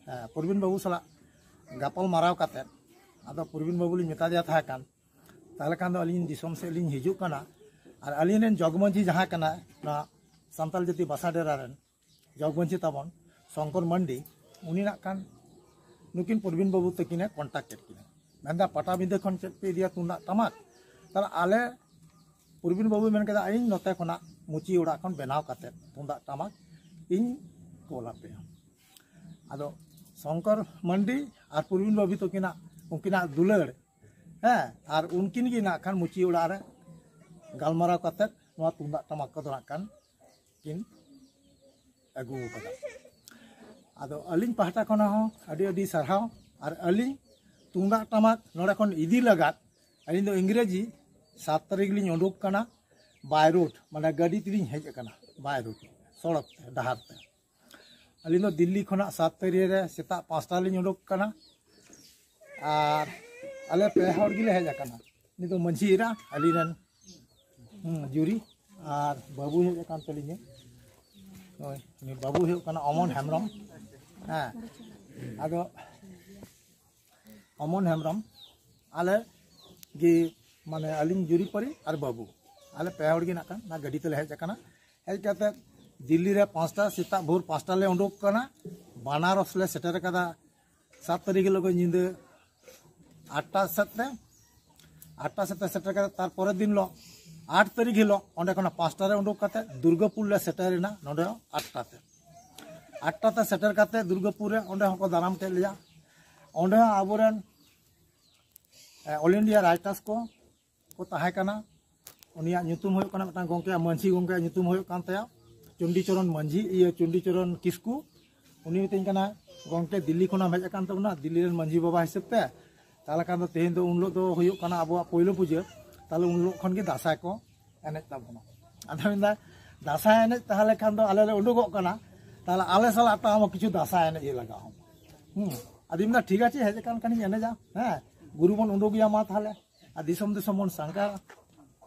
ᱦᱮᱸ, ᱯᱨᱚᱵᱤᱱ ᱵᱟᱹᱵᱩ ᱥᱟᱞᱟᱜ ᱜᱟᱯᱟᱞ ᱢᱟᱨᱟᱣ ᱠᱟᱛᱮᱫ, ᱟᱫᱚ ᱯᱨᱚᱵᱤᱱ ᱵᱟᱹᱵᱩ ᱞᱤᱧ ᱢᱮᱛᱟ ᱫᱮᱭᱟ ᱛᱟᱦᱮᱸ ᱠᱟᱱ, ᱛᱟᱦᱚᱞᱮ ᱠᱷᱟᱱ ᱫᱚ ᱟᱹᱞᱤᱧ ᱫᱤᱥᱚᱢ ᱥᱮᱫ ᱞᱤᱧ ᱦᱤᱡᱩᱜ ᱠᱟᱱᱟ, ᱟᱨ ᱟᱹᱞᱤᱧ ᱨᱮᱱ ᱡᱚᱜᱽ ᱢᱟᱹᱡᱷᱤ ᱡᱟᱦᱟᱸ ᱠᱟᱱᱟᱭ, ᱱᱚᱣᱟ ᱥᱟᱱᱛᱟᱲ ᱡᱟᱹᱛᱤ ᱵᱟᱥᱟ ᱰᱮᱨᱟ ᱨᱮᱱ ᱡᱚᱜᱽ ᱢᱟᱹᱡᱷᱤ ᱛᱟᱵᱚᱱ ᱥᱚᱝᱠᱚᱨ ᱢᱟᱱᱰᱤ, ᱩᱱᱤ ᱱᱟᱜ ᱠᱷᱟᱱ ᱱᱩᱠᱤᱱ ᱯᱨᱚᱵᱤᱱ ᱵᱟᱹᱵᱩ ᱛᱟᱹᱠᱤᱱᱮ ᱠᱚᱱᱴᱟᱠᱴ ᱠᱮᱫ ᱠᱤᱱᱟ, ᱢᱮᱱᱫᱟ, "ᱯᱟᱴᱟᱵᱤᱸᱫᱟᱹ ᱠᱷᱚᱱ ᱪᱮᱫ ᱯᱮ ᱤᱫᱤᱭᱟ ᱛᱩᱢᱫᱟᱜ ᱴᱟᱢᱟᱠ?" ᱛᱟᱦᱞᱮ ᱟᱞᱮ, ᱯᱨᱚᱵᱤᱱ ᱵᱟᱹᱵᱩᱭ ᱢᱮᱱ ᱠᱮᱫᱟ, "ᱤᱧ ᱱᱚᱛᱮ ᱠᱷᱚᱱᱟᱜ ᱢᱩᱪᱤ ᱚᱲᱟᱜ ᱠᱷᱚᱱ ᱵᱮᱱᱟᱣ ᱠᱟᱛᱮᱫ ᱛᱩᱢᱫᱟᱜ ᱴᱟᱢᱟᱠ ᱤᱧ ᱠᱳᱞ ᱟᱯᱮᱭᱟ᱾" ᱟᱫᱚ ᱥᱚᱝᱠᱚᱨ ᱢᱟᱱᱰᱤ ᱟᱨ ᱯᱨᱚᱵᱤᱱ ᱵᱟᱹᱵᱩ ᱛᱟᱹᱠᱤᱱᱟᱜ, ᱩᱱᱠᱤᱱᱟᱜ ᱫᱩᱞᱟᱹᱲ, ᱦᱮᱸ, ᱟᱨ ᱩᱱᱠᱤᱱ ᱜᱮ ᱱᱟᱜ ᱠᱷᱟᱱ ᱢᱩᱪᱤ ᱚᱲᱟᱜ ᱨᱮ ᱜᱟᱞᱢᱟᱨᱟᱣ ᱠᱟᱛᱮᱫ ᱱᱚᱣᱟ ᱛᱩᱢᱫᱟᱜ ᱴᱟᱢᱟᱠ ᱠᱚᱫᱚ ᱱᱟᱜ ᱠᱷᱟᱱ ᱠᱤᱱ ᱟᱹᱜᱩ ᱟᱠᱟᱫᱟ᱾ ᱟᱫᱚ ᱟᱹᱞᱤᱧ ᱯᱟᱦᱴᱟ ᱠᱷᱚᱱᱟᱜ ᱦᱚᱸ ᱟᱹᱰᱤ ᱟᱹᱰᱤ ᱥᱟᱨᱦᱟᱣ᱾ ᱟᱨ ᱟᱹᱞᱤᱧ ᱛᱩᱢᱫᱟᱜ ᱴᱟᱢᱟᱠ ᱱᱚᱰᱮ ᱠᱷᱚᱱ ᱤᱫᱤ ᱞᱟᱜᱟᱫ ᱟᱹᱞᱤᱧ ᱫᱚ ᱤᱝᱨᱮᱡᱤ ᱥᱟᱛ ᱛᱟᱹᱨᱤᱠᱷ ᱞᱤᱧ ᱩᱰᱩᱠ ᱠᱟᱱᱟ ᱵᱟᱭ ᱨᱳᱰ, ᱢᱟᱱᱮ ᱜᱟᱹᱰᱤ ᱛᱮᱞᱤᱧ ᱦᱮᱡ ᱟᱠᱟᱱᱟ ᱵᱟᱭ ᱨᱳᱰ, ᱥᱚᱲᱚᱠ ᱛᱮ, ᱰᱟᱦᱟᱨ ᱛᱮ᱾ ᱟᱹᱞᱤᱧ ᱫᱚ ᱫᱤᱞᱞᱤ ᱠᱷᱚᱱᱟᱜ ᱥᱟᱛ ᱛᱟᱹᱨᱤᱠᱷ ᱨᱮ ᱥᱮᱛᱟᱜ ᱯᱟᱸᱪᱴᱟ ᱞᱤᱧ ᱩᱰᱩᱠ ᱠᱟᱱᱟ᱾ ᱟᱨ ᱟᱞᱮ ᱯᱮ ᱦᱚᱲ ᱜᱮᱞᱮ ᱦᱮᱡ ᱟᱠᱟᱱᱟ᱾ ᱩᱱᱤ ᱫᱚ ᱢᱟᱹᱡᱷᱤ ᱮᱨᱟ, ᱟᱹᱞᱤᱧ ᱨᱮᱱ, ᱦᱩᱸ, ᱡᱩᱨᱤ, ᱟᱨ ᱵᱟᱹᱵᱩ ᱦᱮᱡ ᱟᱠᱟᱱ ᱛᱟᱹᱞᱤᱧᱟ᱾ ᱦᱳᱭ, ᱩᱱᱤ ᱵᱟᱹᱵᱩ ᱦᱩᱭᱩᱜ ᱠᱟᱱᱟ ᱚᱢᱚᱱ ᱦᱮᱢᱵᱨᱚᱢ᱾ ᱦᱮᱸ, ᱟᱫᱚ ᱚᱢᱚᱱ ᱦᱮᱢᱵᱨᱚᱢ, ᱟᱞᱮ ᱜᱮ, ᱢᱟᱱᱮ ᱟᱹᱞᱤᱧ ᱡᱩᱨᱤᱯᱟᱹᱨᱤ ᱟᱨ ᱵᱟᱹᱵᱩ, ᱟᱞᱮ ᱯᱮ ᱦᱚᱲ ᱜᱮ ᱱᱟᱜ ᱠᱷᱟᱱ ᱚᱱᱟ ᱜᱟᱹᱰᱤ ᱛᱮᱞᱮ ᱦᱮᱡ ᱟᱠᱟᱱᱟ᱾ ᱦᱮᱡ ᱠᱟᱛᱮ ᱫᱤᱞᱞᱤ ᱨᱮ ᱯᱟᱸᱪᱴᱟ, ᱥᱮᱛᱟᱜ ᱵᱷᱳᱨ ᱯᱟᱸᱪᱴᱟ ᱞᱮ ᱩᱰᱩᱠ ᱟᱠᱟᱱᱟ᱾ ᱵᱟᱱᱟᱨᱚᱥ ᱞᱮ ᱥᱮᱴᱮᱨ ᱟᱠᱟᱫᱟ ᱥᱟᱛ ᱛᱟᱹᱨᱤᱠᱷ ᱦᱤᱞᱳᱜ ᱜᱮ ᱧᱤᱫᱟᱹ ᱟᱴᱴᱟ ᱥᱮᱫ ᱛᱮ, ᱟᱴᱴᱟ ᱥᱮᱫ ᱛᱮ ᱥᱮᱴᱮᱨ ᱠᱟᱛᱮ ᱛᱟᱨᱯᱚᱨᱮᱨ ᱫᱤᱱ ᱦᱤᱞᱳᱜ ᱟᱴ ᱛᱟᱹᱨᱤᱠᱷ ᱦᱤᱞᱳᱜ ᱚᱸᱰᱮ ᱠᱷᱚᱱᱟᱜ ᱯᱟᱸᱪᱴᱟ ᱨᱮ ᱩᱰᱩᱠ ᱠᱟᱛᱮ ᱫᱩᱨᱜᱟᱯᱩᱨ ᱞᱮ ᱥᱮᱴᱮᱨ ᱮᱱᱟ, ᱱᱚᱰᱮ ᱦᱚᱸ ᱟᱴᱴᱟ ᱛᱮ᱾ ᱟᱴᱴᱟ ᱛᱮ ᱥᱮᱴᱮᱨ ᱠᱟᱛᱮ ᱫᱩᱨᱜᱟᱯᱩᱨ ᱨᱮ ᱚᱸᱰᱮ ᱦᱚᱸᱠᱚ ᱫᱟᱨᱟᱢ ᱠᱮᱫ ᱞᱮᱭᱟ᱾ ᱚᱸᱰᱮ ᱦᱚᱸ ᱟᱵᱚᱨᱮᱱ, ᱮ, All India Writers ᱠᱚ ᱠᱚ ᱛᱟᱦᱮᱸ ᱠᱟᱱᱟ᱾ ᱩᱱᱤᱭᱟᱜ ᱧᱩᱛᱩᱢ ᱦᱩᱭᱩᱜ ᱠᱟᱱᱟ, ᱢᱤᱫᱴᱟᱝ ᱜᱚᱢᱠᱮᱭᱟᱜ, ᱢᱟᱹᱡᱷᱤ ᱜᱚᱢᱠᱮᱭᱟᱜ ᱧᱩᱛᱩᱢ ᱦᱩᱭᱩᱜ ᱠᱟᱱ ᱛᱟᱭᱟ ᱪᱚᱱᱰᱤᱪᱚᱨᱚᱱ ᱢᱟᱹᱡᱷᱤ, ᱤᱭᱟᱹ, ᱪᱚᱱᱰᱤᱪᱚᱨᱚᱱ ᱠᱤᱥᱠᱩ᱾ ᱩᱱᱤ ᱢᱤᱛᱟᱹᱧ ᱠᱟᱱᱟ, "ᱜᱚᱢᱠᱮ, ᱫᱤᱞᱞᱤ ᱠᱷᱚᱱᱟᱜ ᱦᱮᱡ ᱟᱠᱟᱱ ᱛᱟᱵᱚᱱᱟ, ᱫᱤᱞᱞᱤ ᱨᱮᱱ ᱢᱟᱹᱡᱷᱤ ᱵᱟᱵᱟ ᱦᱤᱥᱟᱹᱵ ᱛᱮ ᱛᱟᱦᱚᱞᱮ ᱠᱷᱟᱱ ᱫᱚ ᱛᱮᱦᱮᱧ ᱫᱚ ᱩᱱ ᱦᱤᱞᱳᱜ ᱫᱚ ᱦᱩᱭᱩᱜ ᱠᱟᱱᱟ ᱟᱵᱚᱣᱟᱜ ᱯᱳᱭᱞᱳ ᱯᱩᱡᱟᱹ᱾ ᱛᱟᱦᱚᱞᱮ ᱩᱱ ᱦᱤᱞᱳᱜ ᱠᱷᱚᱱ ᱜᱮ ᱫᱟᱸᱥᱟᱭ ᱠᱚ ᱮᱱᱮᱡ ᱛᱟᱵᱚᱱᱟ᱾ ᱟᱫᱚ ᱢᱮᱱᱫᱟ, ᱫᱟᱸᱥᱟᱭ ᱮᱱᱮᱡ ᱛᱟᱦᱚᱞᱮ ᱠᱷᱟᱱ ᱫᱚ ᱟᱞᱮ ᱞᱮ ᱩᱰᱩᱠᱚᱜ ᱠᱟᱱᱟ, ᱛᱟᱦᱚᱞᱮ ᱟᱞᱮ ᱥᱟᱞᱟᱜ ᱛᱟᱦᱚᱸ ᱠᱤᱪᱷᱩ ᱫᱟᱸᱥᱟᱭ ᱮᱱᱮᱡ ᱞᱟᱜᱟᱜᱼᱟ᱾ ᱦᱩᱸ᱾ ᱟᱫᱚᱧ ᱢᱮᱱᱫᱟ, ᱴᱷᱤᱠ ᱟᱪᱷᱮ, ᱦᱮᱡ ᱟᱠᱟᱱ ᱠᱷᱟᱱᱤᱧ ᱮᱱᱮᱡᱟ, ᱦᱮᱸ, ᱜᱩᱨᱩ ᱵᱚᱱ ᱩᱰᱩᱠᱮᱭᱟ ᱢᱟ ᱛᱟᱦᱚᱞᱮ, ᱟᱨ ᱫᱤᱥᱚᱢ ᱫᱤᱥᱚᱢ ᱵᱚᱱ ᱥᱟᱸᱜᱷᱟᱨᱟ᱾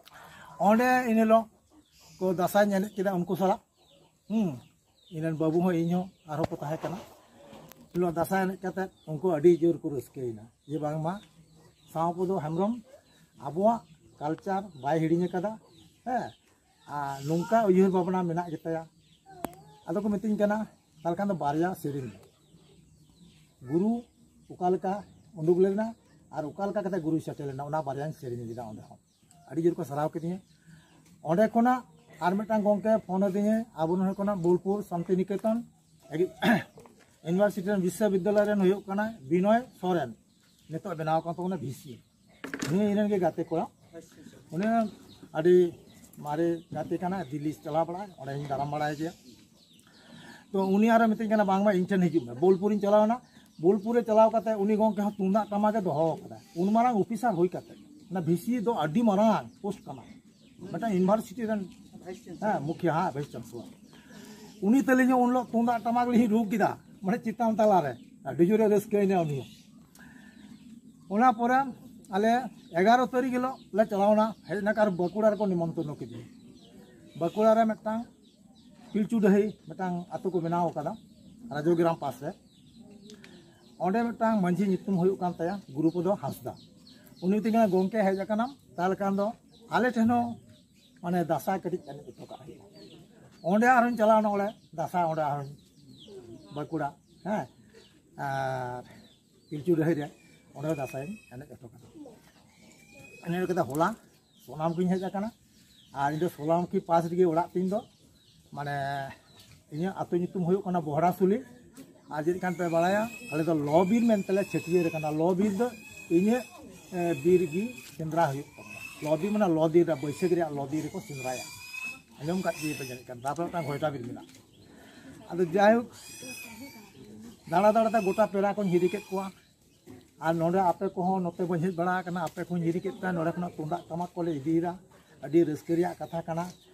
ᱚᱸᱰᱮ ᱤᱱ ᱦᱤᱞᱳᱜ ᱠᱚ ᱫᱟᱸᱥᱟᱭ ᱮᱱᱮᱡ ᱠᱮᱫᱟ ᱩᱱᱠᱩ ᱥᱟᱞᱟᱜ᱾ ᱦᱩᱸ᱾ ᱤᱧ ᱨᱮᱱ ᱵᱟᱹᱵᱩ ᱦᱚᱸ, ᱤᱧ ᱦᱚᱸ, ᱟᱨᱦᱚᱸ ᱠᱚ ᱛᱟᱦᱮᱸ ᱠᱟᱱᱟ᱾ ᱩᱱ ᱦᱤᱞᱳᱜ ᱫᱟᱸᱥᱟᱭ ᱮᱱᱮᱡ ᱠᱟᱛᱮ ᱩᱱᱠᱩ ᱟᱹᱰᱤ ᱡᱳᱨ ᱠᱚ ᱨᱟᱹᱥᱠᱟᱹᱭᱮᱱᱟ ᱡᱮ ᱵᱟᱝᱢᱟ ᱥᱟᱶ ᱠᱚᱫᱚ ᱦᱮᱢᱵᱨᱚᱢ ᱟᱵᱚᱣᱟᱜ ᱠᱟᱞᱪᱟᱨ ᱵᱟᱭ ᱦᱤᱲᱤᱧ ᱟᱠᱟᱫᱟ, ᱦᱮᱸ, ᱟᱨ ᱱᱚᱝᱠᱟ ᱩᱭᱦᱟᱹᱨ ᱵᱷᱟᱵᱽᱱᱟ ᱢᱮᱱᱟᱜ ᱜᱮᱛᱟᱭᱟ᱾ ᱟᱫᱚ ᱠᱚ ᱢᱤᱛᱟᱹᱧ ᱠᱟᱱᱟ, "ᱛᱟᱦᱚᱞᱮ ᱠᱷᱟᱱ ᱫᱚ ᱵᱟᱨᱭᱟ ᱥᱮᱨᱮᱧ ᱢᱮ, ᱜᱩᱨᱩ ᱚᱠᱟ ᱞᱮᱠᱟ ᱩᱰᱩᱠ ᱞᱮᱱᱟ ᱟᱨ ᱚᱠᱟ ᱞᱮᱠᱟ ᱠᱟᱛᱮ ᱜᱩᱨᱩᱭ ᱥᱮᱴᱮᱨ ᱞᱮᱱᱟ, ᱚᱱᱟ ᱵᱟᱨᱭᱟᱧ ᱥᱮᱨᱮᱧ ᱞᱮᱫᱟ ᱚᱸᱰᱮ ᱦᱚᱸ᱾" ᱟᱹᱰᱤ ᱡᱳᱨ ᱠᱚ ᱥᱟᱨᱦᱟᱣ ᱠᱤᱫᱤᱧᱟ᱾ ᱚᱸᱰᱮ ᱠᱷᱚᱱᱟᱜ ᱟᱨ ᱢᱤᱫᱴᱟᱝ ᱜᱚᱢᱠᱮ ᱯᱷᱳᱱ ᱟᱹᱫᱤᱧᱟᱭ, ᱟᱵᱚ ᱱᱚᱰᱮ ᱠᱷᱚᱱᱟᱜ ᱵᱳᱞᱯᱩᱨ ᱥᱟᱱᱛᱤᱱᱤᱠᱮᱛᱚᱱ ᱤᱭᱩᱱᱤᱵᱷᱟᱨᱥᱤᱴᱤ ᱨᱮᱱ, ᱵᱤᱥᱥᱚᱵᱤᱫᱽᱫᱟᱞᱚᱭ ᱨᱮᱱ ᱦᱩᱭᱩᱜ ᱠᱟᱱᱟᱭ ᱵᱤᱱᱚᱭ ᱥᱚᱨᱮᱱ, ᱱᱤᱛᱚᱜ ᱵᱮᱱᱟᱣ ᱟᱠᱟᱱ ᱛᱟᱵᱚᱱᱟ ᱵᱷᱤᱥᱤ᱾ ᱩᱱᱤ ᱤᱧ ᱨᱮᱱ ᱜᱮ ᱜᱟᱛᱮ ᱠᱚᱲᱟ, ᱩᱱᱤ ᱟᱹᱰᱤ ᱢᱟᱨᱮ ᱜᱟᱛᱮ ᱠᱟᱱᱟ, ᱫᱤᱞᱞᱤ ᱪᱟᱞᱟᱣ ᱵᱟᱲᱟᱜᱼᱟᱭ, ᱚᱸᱰᱮ ᱦᱚᱸᱧ ᱫᱟᱨᱟᱢ ᱵᱟᱲᱟᱭ ᱜᱮᱭᱟ᱾ ᱛᱚ ᱩᱱᱤ ᱟᱨᱚ ᱢᱤᱛᱟᱹᱧ ᱠᱟᱱᱟ, "ᱵᱟᱝᱢᱟ ᱤᱧ ᱴᱷᱮᱱ ᱦᱤᱡᱩᱜ ᱢᱮ᱾" ᱵᱳᱞᱯᱩᱨᱤᱧ ᱪᱟᱞᱟᱣ ᱮᱱᱟ᱾ ᱵᱳᱞᱯᱩᱨ ᱨᱮ ᱪᱟᱞᱟᱣ ᱠᱟᱛᱮ ᱩᱱᱤ ᱜᱚᱢᱠᱮ ᱦᱚᱸ ᱛᱩᱢᱫᱟᱜ ᱴᱟᱢᱟᱠ ᱮ ᱫᱚᱦᱚ ᱟᱠᱟᱫᱟ᱾ ᱩᱱ ᱢᱟᱨᱟᱝ ᱚᱯᱷᱤᱥᱟᱨ ᱦᱩᱭ ᱠᱟᱛᱮ, ᱚᱱᱟ ᱵᱷᱤᱥᱤ ᱫᱚ ᱟᱹᱰᱤ ᱢᱟᱨᱟᱝ ᱯᱳᱥᱴ ᱠᱟᱱᱟ, ᱢᱤᱫᱴᱟᱝ ᱤᱭᱩᱱᱤᱵᱷᱟᱨᱥᱤᱴᱤ ᱨᱮᱱ, ᱦᱮᱸ, ᱢᱩᱠᱷᱤᱭᱟᱹ, ᱦᱮᱸ, ᱵᱷᱟᱭᱤᱥ ᱪᱟᱱᱥᱮᱞᱚᱨ᱾ ᱩᱱᱤ ᱛᱟᱹᱞᱤᱧ ᱦᱚᱸ ᱩᱱ ᱦᱤᱞᱳᱜ ᱛᱩᱢᱫᱟᱜ ᱴᱟᱢᱟᱠ ᱞᱤᱧ ᱨᱩ ᱠᱮᱫᱟ, ᱢᱟᱱᱮ ᱪᱮᱛᱟᱱ ᱛᱟᱞᱟᱨᱮ ᱟᱹᱰᱤ ᱡᱳᱨᱮ ᱨᱟᱹᱥᱠᱟᱹᱭᱮᱱᱟ ᱩᱱᱤ ᱦᱚᱸ᱾ ᱚᱱᱟ ᱯᱚᱨᱮ ᱟᱞᱮ ᱮᱜᱟᱨᱚ ᱛᱟᱹᱨᱤᱠᱷ ᱦᱤᱞᱳᱜ ᱞᱮ ᱪᱟᱞᱟᱣᱱᱟ, ᱦᱮᱡ ᱮᱱᱟ, ᱟᱨ ᱵᱟᱸᱠᱩᱲᱟ ᱨᱮᱠᱚ ᱱᱤᱢᱚᱱᱛᱨᱚᱱ ᱠᱤᱫᱤᱧᱟ᱾ ᱵᱟᱸᱠᱩᱲᱟ ᱨᱮ ᱢᱤᱫᱴᱟᱝ ᱯᱤᱞᱪᱩ ᱰᱟᱹᱦᱤ ᱢᱤᱫᱴᱟᱝ ᱟᱛᱳ ᱠᱚ ᱵᱮᱱᱟᱣ ᱟᱠᱟᱫᱟ ᱨᱟᱡᱚᱜᱨᱟᱢ ᱯᱟᱥ ᱨᱮ᱾ ᱚᱸᱰᱮ ᱢᱤᱫᱴᱟᱝ ᱢᱟᱹᱡᱷᱤ ᱧᱩᱛᱩᱢ ᱦᱩᱭᱩᱜ ᱠᱟᱱ ᱛᱟᱭᱟ ᱜᱩᱨᱩᱯᱚᱫᱚ ᱦᱟᱸᱥᱫᱟ᱾ ᱩᱱᱤ ᱢᱤᱛᱟᱹᱧ ᱠᱟᱱᱟ, "ᱜᱚᱢᱠᱮ ᱦᱮᱡ ᱟᱠᱟᱱᱟᱢ, ᱛᱟᱦᱚᱞᱮ ᱠᱷᱟᱱ ᱫᱚ ᱟᱞᱮ ᱴᱷᱮᱱ ᱦᱚᱸ ᱢᱟᱱᱮ ᱫᱟᱸᱥᱟᱭ ᱠᱟᱹᱴᱤᱡ ᱮᱱᱮᱡ ᱦᱚᱴᱚ ᱠᱟᱜ ᱦᱩᱭᱩᱜᱼᱟ᱾" ᱚᱸᱰᱮ ᱟᱨᱦᱚᱸᱧ ᱪᱟᱞᱟᱣᱱᱟ, ᱚᱸᱰᱮ ᱫᱟᱸᱥᱟᱭ, ᱚᱸᱰᱮ ᱟᱨᱦᱚᱸᱧ ᱵᱟᱸᱠᱩᱲᱟ, ᱦᱮᱸ, ᱟᱨ ᱯᱤᱞᱪᱩ ᱰᱟᱹᱦᱤ ᱨᱮ ᱚᱸᱰᱮ ᱫᱟᱸᱥᱟᱭ ᱮᱱᱮᱡ ᱦᱚᱴᱚ ᱠᱟᱫᱟ᱾ ᱮᱱᱮᱡ ᱦᱚᱴᱚ ᱠᱟᱛᱮ ᱦᱚᱞᱟ ᱥᱳᱞᱟᱢᱩᱠᱷᱤᱧ ᱦᱮᱡ ᱟᱠᱟᱱᱟ᱾ ᱟᱨ ᱤᱧ ᱫᱚ ᱥᱳᱞᱟᱢᱩᱠᱷᱤ ᱯᱟᱥ ᱨᱮᱜᱮ ᱚᱲᱟᱜ ᱛᱤᱧ ᱫᱚ, ᱢᱟᱱᱮ ᱤᱧᱟᱹᱜ ᱟᱹᱛᱩ ᱧᱩᱛᱩᱢ ᱦᱩᱭᱩᱜ ᱠᱟᱱᱟ ᱵᱚᱦᱲᱟᱥᱩᱞᱤ᱾ ᱟᱨ ᱪᱮᱫ ᱠᱷᱟᱱ ᱯᱮ ᱵᱟᱲᱟᱭᱟ, ᱟᱞᱮ ᱫᱚ ᱞᱚ ᱵᱤᱨ ᱢᱮᱱᱛᱮ ᱞᱮ ᱪᱷᱟᱹᱴᱭᱟᱹᱨ ᱟᱠᱟᱱᱟ᱾ ᱞᱚ ᱵᱤᱨ ᱫᱚ ᱤᱧᱟᱹᱜ, ᱮ, ᱵᱤᱨ ᱜᱮ ᱥᱮᱸᱫᱽᱨᱟ ᱦᱩᱭᱩᱜ ᱛᱟᱵᱚᱱᱟ᱾ ᱞᱚ ᱵᱤᱨ ᱢᱟᱱᱮ ᱞᱚ ᱫᱤᱱ ᱨᱮ, ᱵᱟᱹᱭᱥᱟᱹᱠᱷ ᱨᱮᱭᱟᱜ ᱞᱚ ᱫᱤᱱ ᱨᱮᱠᱚ ᱥᱮᱸᱫᱽᱨᱟᱭᱟ᱾ ᱟᱸᱡᱚᱢ ᱠᱟᱫ ᱜᱮᱭᱟ ᱯᱮ ᱡᱟᱹᱱᱤᱡ ᱠᱷᱟᱱ, ᱛᱟᱨᱯᱚᱨᱮ ᱢᱤᱫᱴᱟᱝ ᱜᱷᱚᱭᱴᱟ ᱵᱤᱨ ᱢᱮᱱᱟᱜᱼᱟ᱾ ᱟᱫᱚ ᱡᱟᱭᱦᱳᱠ, ᱫᱟᱬᱟ ᱫᱟᱬᱟ ᱛᱮ ᱜᱚᱴᱟ ᱯᱮᱲᱟ ᱠᱚᱧ ᱦᱤᱨᱤ ᱠᱮᱫ ᱠᱚᱣᱟ᱾ ᱟᱨ ᱱᱚᱰᱮ ᱟᱯᱮ ᱠᱚᱦᱚᱸ ᱱᱚᱛᱮ ᱵᱚᱱ ᱦᱮᱡ ᱵᱟᱲᱟ ᱟᱠᱟᱱᱟ, ᱟᱯᱮ ᱠᱚᱦᱚᱸ ᱧᱤᱨᱤ ᱠᱮᱫ ᱯᱮᱭᱟ, ᱱᱚᱰᱮ ᱠᱷᱚᱱᱟᱜ ᱛᱩᱢᱫᱟᱜ ᱴᱟᱢᱟᱠ ᱠᱚᱞᱮ ᱤᱫᱤᱭᱮᱫᱟ᱾ ᱟᱹᱰᱤ ᱨᱟᱹᱥᱠᱟᱹ ᱨᱮᱭᱟᱜ ᱠᱟᱛᱷᱟ ᱠᱟᱱᱟ᱾